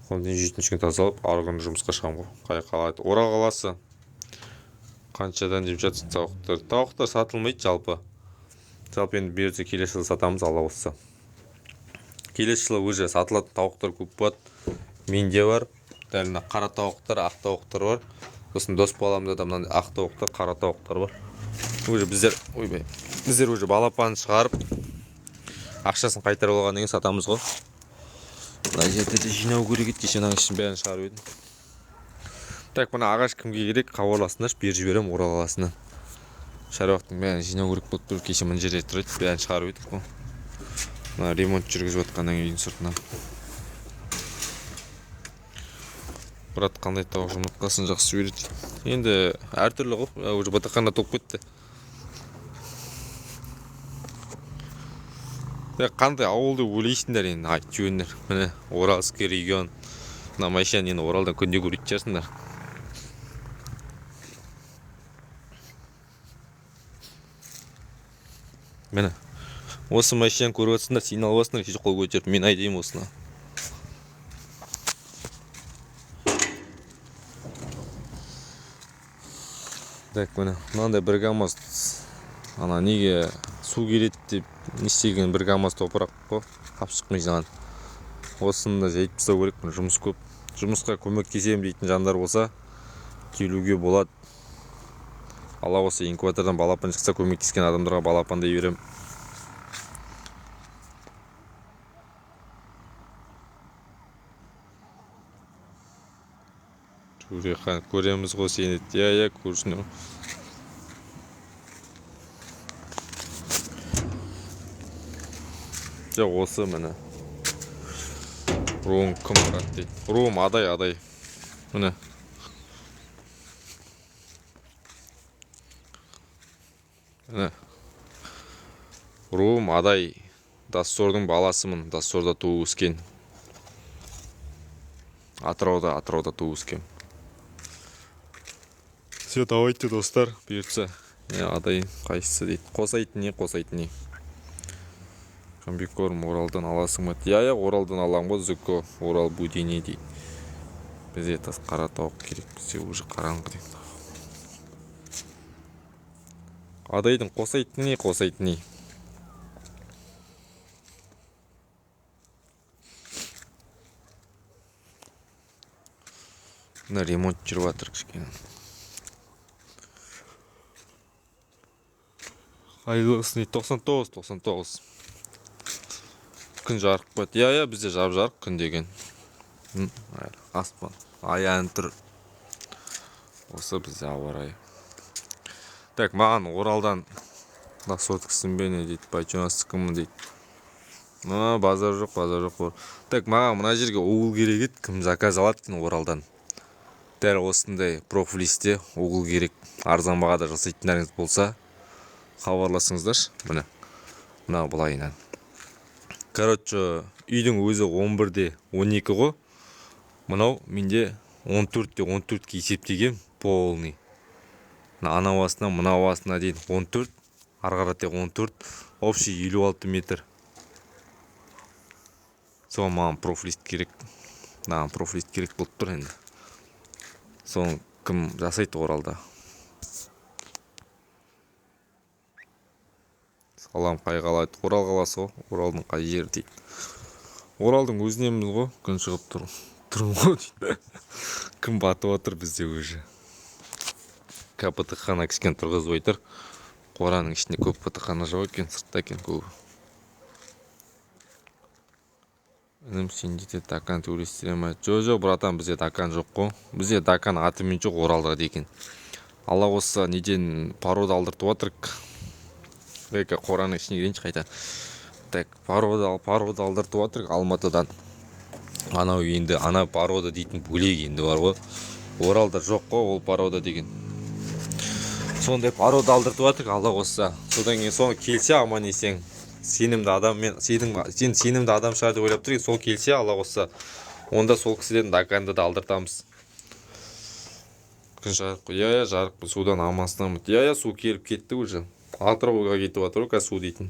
Қолым тисе 7-ші күні тазалап, арғы күні жұмысқа шығамын ғой. Қай қала? Орал қаласы. Қаншадан деп жатсың тауықтар? Тауықтар сатылмайды жалпы. Жалпы енді бұйыртса келесі жылы сатамыз, Алла қаласа. Келесі жылы уже сатылатын тауықтар көп болады. Менде бар. Дәл мына қара тауықтар, ақ тауықтар бар. Сосын дос баламда да мынандай ақ тауықтар, қара тауықтар бар. Уже біздер, ойбай, біздер уже балапан шығарып, ақшасын қайтарып алғаннан кейін сатамыз ғой. Мына жерде де жинау керек еді, кеше мынаның ішін бәрін шығарып едім. Так, мына ағаш кімге керек, хабарласыңдаршы, беріп жіберемін Орал қаласына. Шаруақтың бәрін жинау керек болып тұр, кеше мына жерде тұр еді, бәрін шығарып едік қой. Мына ремонт жүргізіп жатқаннан кейін сыртынан. Брат, қандай тауық жұмыртқасын жақсы береді? Енді әртүрлі ғой, уже батақана толып кетті. Қандай ауыл деп ойлайсыңдар енді, айтып жіберіңдер. Міне, Уральский регион. Мына машинаны енді Оралдан күнде көретін шығарсыңдар. Міне, осы машинаны көріп жатсыңдар, сен алып аласыңдар, сөйтіп қол көтеріп, мен айдаймын осыны. Так, міне, мынандай бір камаз, ана неге су келеді деп не істеген бір камаз топырақ қой, қапшықпен жиналған. Осыны да жайып тастау керек, міне, жұмыс көп. Жұмысқа көмектесемін дейтін жандар болса, келуге болады. Алла қаласа, инкубатордан балапан шықса, көмектескен адамдарға балапан да беремін. Төрехан, көреміз ғой сені. Иә, иә, көрсін. Жоқ, осы міне. Руым кім брат дейді. Руым Адай, Адай. Міне. Міне. Руым Адай. Доссордың баласымын. Доссорда туып өскен. Атырауда туып өскен. Все, давайте, достар, бұйыртса. Адай қайсысы дейді. Қосайтын не, қосайтын не. Комбикорм Оралдан аласың ба? Иә, иә, Оралдан аламын ғой, Зуко, Орал Будене дейді. Бізде тас қара тауық керек, бізде уже қараңғы дейді. Адайдың қосайтын не, қосайтын не. Мына ремонт жүріп жатыр кішкене. Айлығысы не? Тоқсан тоғыз, тоқсан тоғыз. Күн жарық болады. Иә, иә, бізде жап-жарық күн деген. Аспан аян тұр. Осы бізде ауа райы. Так, маған Оралдан Лосоткісің бе не дейді, бочонастікімін дейді. А, базар жоқ, базар жоқ. Так, маған мына жерге угол керек еді, кім заказ алады екен Оралдан? Дәл осындай профлисте угол керек. Арзан бағада жасайтындарыңыз болса, хабарласыңыздаршы. Міне, мына былайынан. Короче, үйдің өзі 11-де 12 ғой. Мынау менде 14-те 14-ке есептеген полный. Мына ана басына, мына басына дейін 14, ары қаратай 14, общий 56 метр. Соған маған профлист керек. Маған профлист керек болып тұр енді. Соны кім жасайды Оралда? Салам, қай қала дейді? Орал қаласы ғой. Оралдың қай жері дейді? Оралдың өзіненбіз ғой. Күн шығып тұр. Тұрмын ғой дейді. Күн батып отыр бізде уже. КПТ-хана кішкене тұрғызбай тұр. Қораның ішінде көп ПТ-хана жоқ екен, сыртта екен көбі. Інім, сенде де дакан төлестіре ме? Жоқ, жоқ, братан, бізде дакан жоқ қой. Бізде дакан атымен жоқ Оралда деген. Алла қосса, неден порода алдыртып жатырық. Эка қораның ішіне кірейінші қайта. Так, порода алдыртып жатырық Алматыдан. Анау енді, ана порода дейтін бөлек енді бар ғой. Оралда жоқ қой ол порода деген. Сондай порода алдыртып жатырық, Алла қосса. Содан кейін соны келсе аман есен. Сенімді адам, мен сен сенімді адам шығар деп ойлап тұр едім. Сол келсе, Алла қосса, онда сол кісіден даканды да алдыртамыз. Күн жарық қой. Иә, иә, жарық қой. Судан амансың. Иә, иә, су келіп кетті уже. Атырауға кетіп жатыр ғой қазір су дейтін.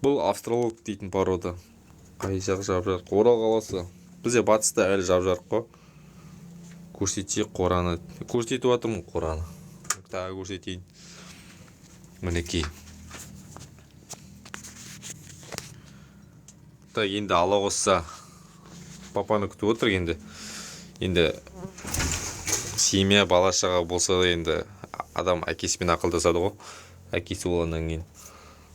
Бұл австралог дейтін порода. Қай жақ жап-жарық? Орал қаласы. Бізде батыста әлі жап-жарық қой. Көрсетейік қораны. Көрсетіп жатырмын қораны. Тағы көрсетейін. Мінекей. Так, енді Алла қосса папаны күтіп отыр енді. Енді семья, бала шаға болса да енді адам әкесімен ақылдасады ғой. Әкесі болғаннан кейін.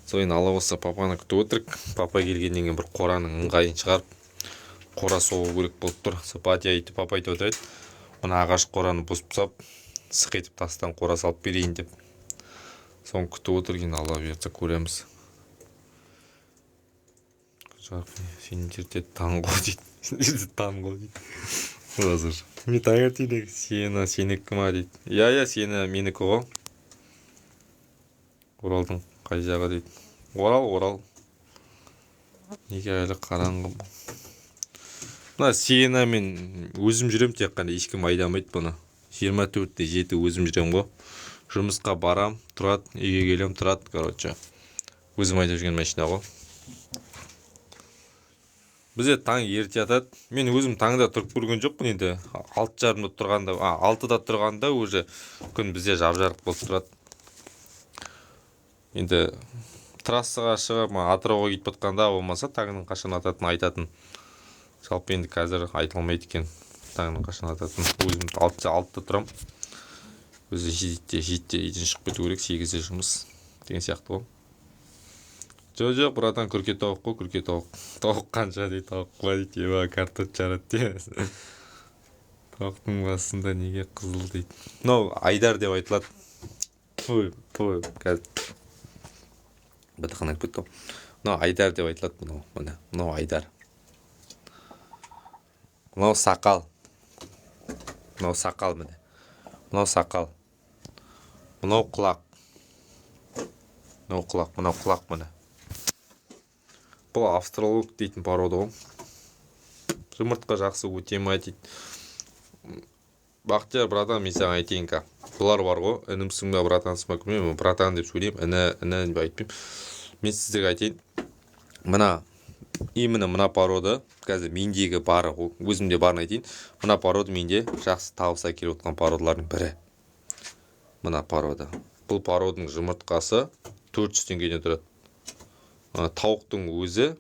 Сол енді Алла қосса папаны күтіп отырық. Папа келгеннен кейін бір қораның ыңғайын шығарып қора соғу керек болып тұр. Сол папа айтып, папа айтып отыр еді. Мына ағаш қораны бұзып тастап, сық етіп тастан қора салып берейін деп. Соны күтіп отыр енді, Алла бұйыртса көреміз. Сендерде таң ғой дейді. Сендерде таң ғой дейді. Қазір. Мен таңертең сені, сенікі ма дейді. Иә, иә, сені менікі ғой. Оралдың қай жағы дейді. Орал, Орал. Неге әлі қараңғы? Мына сені мен өзім жүрем тек қана, ешкім айдамайды бұны. 24-те 7 өзім жүрем ғой. Жұмысқа барам, тұрады, үйге келем, тұрады, короче. Өзім айдап жүрген машина ғой. Бізде таң ерте атады. Мен өзім таңда тұрып көрген жоқпын енді. Алты жарымда тұрғанда, а, алтыда тұрғанда уже күн бізде жап-жарық болып тұрады. Енді трассаға шығып, Атырауға кетіп жатқанда болмаса таңның қашан ататынын айтатын. Жалпы енді қазір айта алмайды екен таңның қашан ататынын. Өзім алтыда тұрам. Өзі жетіде үйден шығып кету керек, 8-де жұмыс деген сияқты ғой. Жоқ, жоқ, братан, күрке тауық қой, күрке тауық. Тауық қанша дейді, тауық па дейді, еба, картоп жарады дейді. Тауықтың басында неге қызыл дейді. Мынау айдар деп айтылады. Тфу, тфу, қазір бітіқанап кетті ғой. Мынау айдар деп айтылады, мынау, міне, мынау айдар. Мынау сақал. Мынау сақал, міне. Мынау сақал. Мынау құлақ. Мынау құлақ, мынау құлақ, міне. Бұл австралог дейтін порода ғой. Жұмыртқа жақсы өте ме дейді. Бақтияр, братан, мен саған айтайын ка. Бұлар бар ғой, інімсің бе, братансың ба, білмеймін, братан деп сөйлеймін, іні, іні деп айтпаймын. Мен сіздерге айтайын, мына, именно мына порода, қазір мендегі бары, өзімде барын айтайын, мына порода менде жақсы табыс әкеліп отқан породалардың бірі. Мына порода. Бұл породың жұмыртқасы 400 теңгеден тұрады. Тауықтың өзі,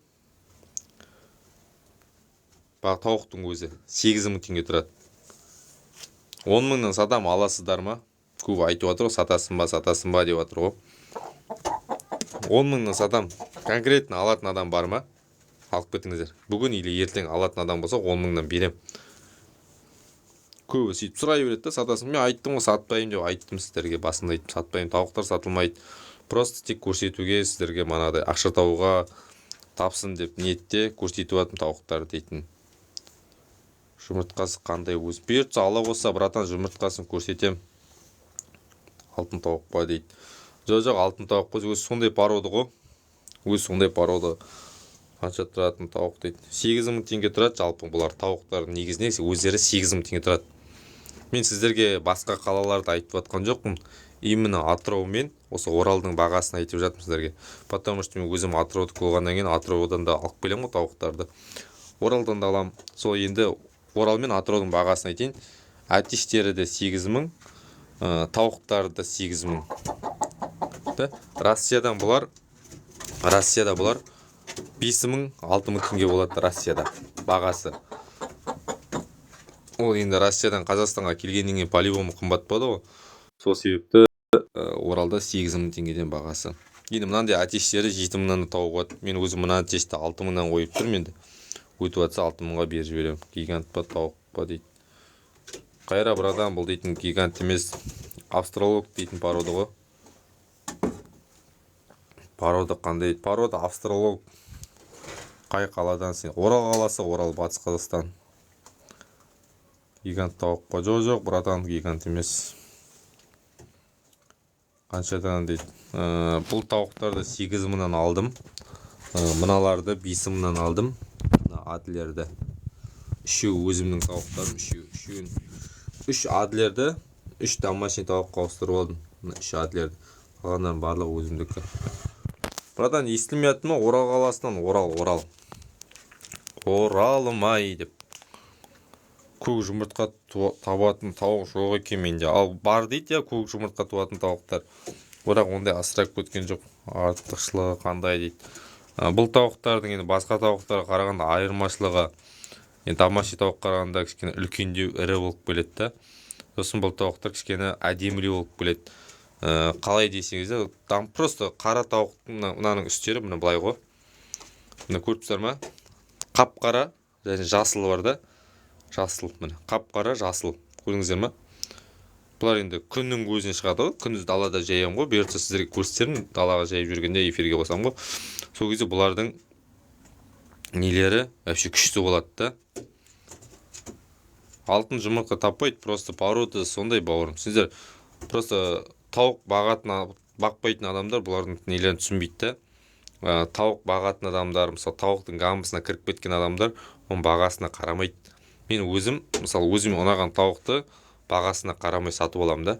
тауықтың өзі 8000 теңге тұрады. 10 мыңнан сатам, аласыздар ма? Көп айтып жатыр ғой, сатасың ба, сатасың ба деп жатыр ғой. 10 мыңнан сатам. Конкретно алатын адам бар ма? Алып кетіңіздер. Бүгін или ертең алатын адам болса, 10 мыңнан берем. Көбі сөйтіп сұрай береді да, сатасың. Мен айттым ғой, сатпаймын деп айттым сіздерге, басында айттым, сатпаймын, тауықтар сатылмайды. Просто тек көрсетуге сіздерге, манадай ақша табуға тапсын деп ниетте көрсетіп жатырмын тауықтар дейтін. Жұмыртқасы қандай өзі? Бұйыртса, Алла қосса, братан, жұмыртқасын көрсетем. Алтын тауық па дейді. Жоқ, алтын тауық қой, өзі сондай порода ғой. Өзі сондай порода. Қанша тұратын тауық дейді. 8000 теңге тұрады жалпы бұлар тауықтар негізінен өздері 8000 теңге тұрады. Мен сіздерге басқа қалаларды айтып жатқан жоқпын. Именно Атырау мен осы Оралдың бағасын айтып жатырмын сіздерге. Потому что мен өзім Атыраудікі болғаннан кейін Атыраудан да алып келемін ғой тауықтарды. Оралдан да аламын. Сол енді Орал мен Атыраудың бағасын айтайын. Әтештері де 8000, тауықтары да 8000. Да? Россиядан бұлар, Россияда бұлар 5000, 6000 теңге болады Россияда бағасы. Ол енді Россиядан Қазақстанға келгеннен кейін по-любому қымбат болады ғой. Сол себепті Оралда 8000 теңгеден бағасы. Енді мынандай әтештері 7000-нан да тауып болады. Мен өзім мына әтешті 6000-нан қойып тұрмын енді. Өтіп жатса 6000-ға беріп жіберемін. Гигант па, тауық па дейді. Қайра, братан, бұл дейтін гигант емес. Австралорп дейтін порода ғой. Порода қандай? Порода австралорп. Қай қаладан сен? Орал қаласы, Орал, Батыс Қазақстан. Гигант тауық па? Жоқ, жоқ, братан, гигант емес. Қаншадан дейді. Бұл тауықтарды 8000-нан алдым. Мыналарды 5000-нан алдым. Мына адлерді. Үшеуі өзімнің тауықтарым, үшеуі, үшеуін. Үш адлерді, үш домашний тауыққа ауыстырып алдым. Мына үш адлерді. Қалғандарының барлығы өзімдікі. Братан, естілмей жатыр ма? Орал қаласынан, Орал, Орал. Оралым ай деп. Көк жұмыртқа табатын тауық жоқ екен менде. Ал бар дейді, иә, көк жұмыртқа туатын тауықтар. Бірақ ондай асырап кеткен жоқ. Артықшылығы қандай дейді. Бұл тауықтардың енді басқа тауықтарға қарағанда айырмашылығы, енді домашний тауыққа қарағанда кішкене үлкендеу, ірі болып келеді да. Сосын бұл тауықтар кішкене әдемілеу болып келеді. Қалай десеңіздер, там просто қара тауықтың мынаның үстері міне былай ғой. Міне, көріп тұрсыздар ма? Қап-қара және жасыл бар да. Жасыл, міне, қап-қара жасыл. Көрдіңіздер ма? Бұлар енді күннің көзіне шығады ғой. Күндіз далада жаямын ғой. Бұйыртса, сіздерге көрсетермін. Далаға жайып жүргенде эфирге қосамын ғой. Сол кезде бұлардың нелері вообще күшті болады да. Алтын жұмыртқа таппайды, просто порода сондай, бауырым. Сіздер просто тауық бағатын, бақпайтын адамдар бұлардың нелерін түсінбейді да. Тауық бағатын адамдар, мысалы, тауықтың гамбасына кіріп кеткен адамдар оның бағасына қарамайды. Мен өзім, мысалы, өзіме ұнаған тауықты бағасына қарамай сатып аламын да.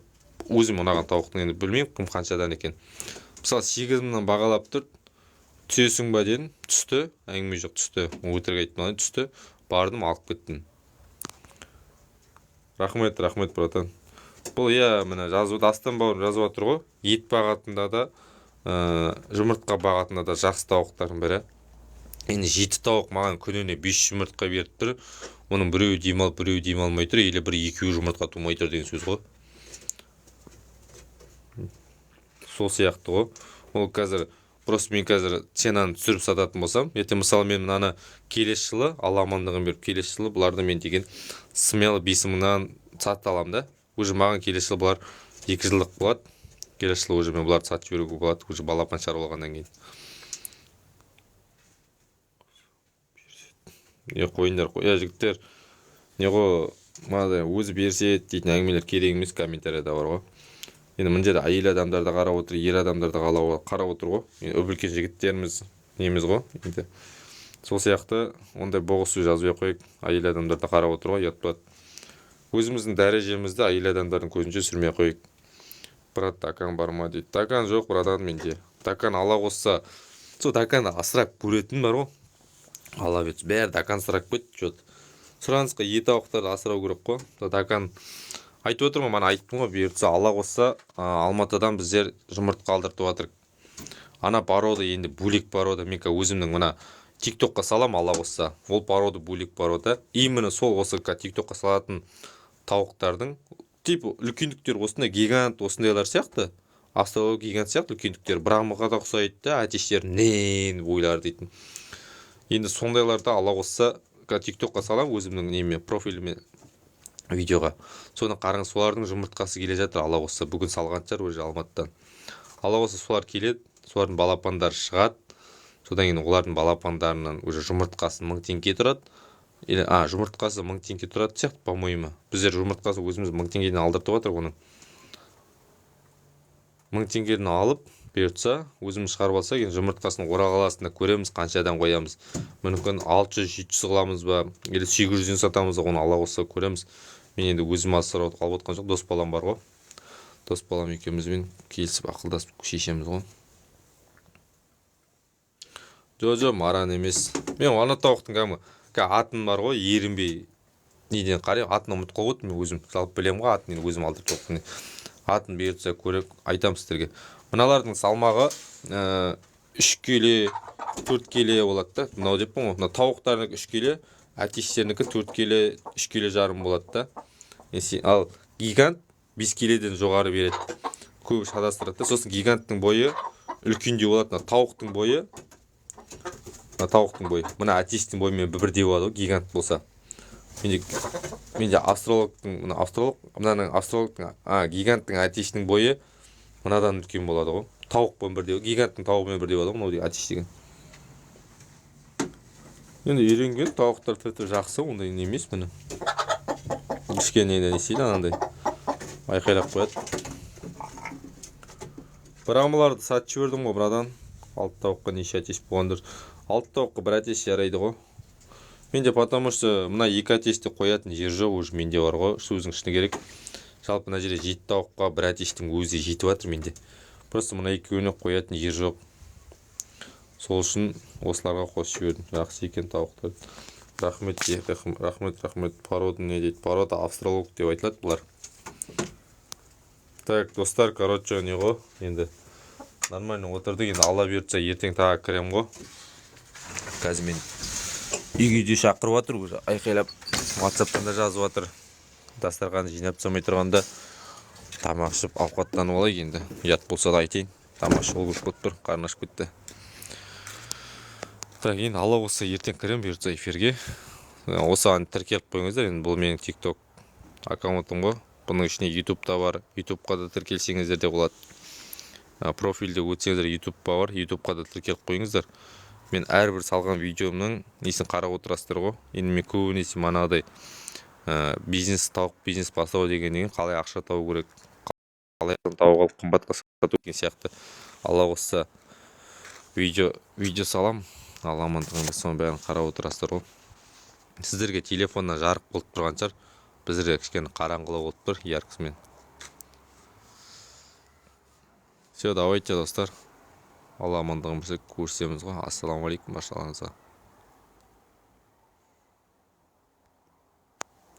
Өзіме ұнаған тауықтың енді білмеймін кім қаншадан екен. Мысалы, 8000-нан бағалап тұр. Түсесің ба дедім, түсті, әңгіме жоқ, түсті. Өтірік айттым, түсті. Бардым, алып кеттім. Рахмет, рахмет, братан. Бұл, иә, міне, жазып, Дастан бауырым жазып жатыр ғой. Ет бағытында да, жұмыртқа бағытында да жақсы тауықтардың бірі. Енді жеті тауық маған күніне 5 жұмыртқа беріп тұр. Оның біреуі демалып, біреуі демалмай тұр, или бір екеуі жұмыртқа тумай тұр деген сөз ғой. Сол сияқты ғой. Ол қазір просто мен қазір ценаны түсіріп сататын болсам, ертең, мысалы, мен мынаны келесі жылы, Алла амандығын беріп, келесі жылы бұларды мен деген смело 5000-нан сатып аламын да. Уже маған келесі жылы бұлар 2 жылдық болады. Келесі жылы уже мен бұларды сатып жіберуге болады, уже балапан шығарып алғаннан кейін. Не қойыңдар, қой, жігіттер, не ғой, мынадай өзі берсе дейтін әңгімелер керек емес, комментарияда бар ғой. Енді мына жерде әйел адамдар да қарап отыр, ер адамдар да қарап отыр ғой. Енді үп-үлкен жігіттеріміз неміз ғой. Енді сол сияқты ондай боғыз сөз жазбай ақ қояйық. Әйел адамдар да қарап отыр ғой, ұят болады. Өзіміздің дәрежемізді әйел адамдардың көзінше сүрмей ақ қояйық. Брат, дакан бар ма дейді. Дакан жоқ, братан, менде. Дакан ала қосса, сол даканды асырап көретін бар ғой. Ала берсе, бәрі дакан сұрап кетті, чё-то. Сұранысқа ие тауықтарды асырау керек қой. Сол дакан айтып отырмын ғой, мана айттым ғой, бұйыртса, ала қосса, Алматыдан біздер жұмыртқа алдыртып жатырық. Ана порода енді бөлек порода. Мен қазір өзімнің мына тиктокқа салам, ала қосса. Ол порода бөлек порода. Именно сол осы тиктокқа салатын тауықтардың типа үлкендіктер осындай гигант осындайлар сияқты. Австралия гигант сияқты үлкендіктер брамаға да ұқсайды да, әтештер нен бойлары дейтін. Енді сондайларды ала қосса тиктокқа салам өзімнің неме профиліме видеоға. Соны қараңыз, солардың жұмыртқасы келе жатыр, ала қосса бүгін салған шығар уже Алматыдан. Алла қаласа, солар келеді, солардың балапандары шығады. Содан кейін олардың балапандарынан уже жұмыртқасы 1000 теңге тұрады или жұмыртқасы 1000 теңге тұратын сияқты, по моему. Біздер жұмыртқасын өзіміз 1000 теңгеден алдыртып жатыр. Оның 1000 теңгеден алып, бұйыртса, өзіміз шығарып алсақ, енді жұмыртқасын Орал қаласында көреміз, қаншадан қоямыз. Мүмкін, 600, 700 қыламыз ба или 800-ден сатамыз ба, оны, Алла қаласа, көреміз. Мен енді өзім асырап алып отқан жоқ, дос балам бар ғой, дос балам екеумізбен келісіп, ақылдасып шешеміз ғой. Жо, маран емес. Мен ана тауықтың кәдімгі атын бар ғой, ерінбей неден қараймын, атын ұмытып қалып отырмын. Мен өзім жалпы білемін ғой атын, енді өзім алдырып жоқпын. Атын, бұйыртса, көріп айтамын сіздерге. Мыналардың салмағы 3 келі, 4 келі болады да. Мынау деппін ғой, мына тауықтардікі 3 келі, әтештерінікі 4 келі, 3,5 келі болады да. Ал гигант 5 келіден жоғары береді, көбі шатастырады да. Сосын гиганттың бойы үлкендеу болады. Мына тауықтың бойы мына әтештің бойымен бірдей болады ғой гигант болса. Менде австралогтың, мына австралог, мынаның, австралогтың, гиганттың әтешінің бойы мынадан үлкен болады ғой. Тауықпен бірдей, гиганттың тауығымен бірдей болады ғой мынау әтеш деген. Енді үйренген тауықтар тіпті жақсы, ондай не емес. Міне, кішкене не істейді, анандай айқайлап қояды. Брамаларды сатып жібердім ғой, братан. Алты тауыққа неше әтеш болғандар? Алты тауыққа бір әтеш жарайды ғой менде, потому что мына екі әтешті қоятын жер жоқ уже менде бар ғой, сөздің шыны керек. Жалпы мына жерде жеті тауыққа бір әтештің өзі жетіп жатыр менде. Просто мына екеуіне қоятын жер жоқ, сол үшін осыларға қосып жібердім. Жақсы екен тауықтар. Рахмет, рахмет, рахмет. Порода не дейді? Порода австралог деп айтылады бұлар. Так, достар, короче, не ғой, енді нормально отырдық. Енді, Алла бұйыртса, ертең тағы кіремін ғой. Қазір мен үйге де шақырып жатыр уже, айқайлап Ватсаптан да жазып жатыр. Дастарханды жинап тастамай тұрғанда тамақ ішіп, ауқаттанып алайық. Енді ұят болса да айтайын, тамақ ішіп алу керек болып тұр, қарны ашып кетті. Так, енді, Алла қаласа, ертең кіремін, бұйыртса, эфирге. Осыған тіркеліп қойыңыздар. Енді бұл менің Тик Ток аккаунтым ғой, бұның ішінде Ютуб та бар, Ютубқа да тіркелсеңіздер де болады. Профильде өтсеңіздер, Ютуб бар, Ютубқа да тіркеліп қойыңыздар. Мен әрбір салған видеомның несін қарап отырасыздар ғой. Енді мен көбінесе манағыдай бизнес, тауық бизнес бастау дегеннен кейін қалай ақша табу керек, қалай тауық алып қымбатқа сату деген сияқты, Алла қаласа, видео салам. Алла амандығында соның бәрін қарап отырасыздар ғой. Сіздерге телефоннан жарық болып тұрған шығар, біздерге кішкене қараңғылау болып тұр яркісімен. Все, давайте, достар, Алла амандығын берсе, көрісеміз ғой. Ассалаумағалейкум баршаларыңызға.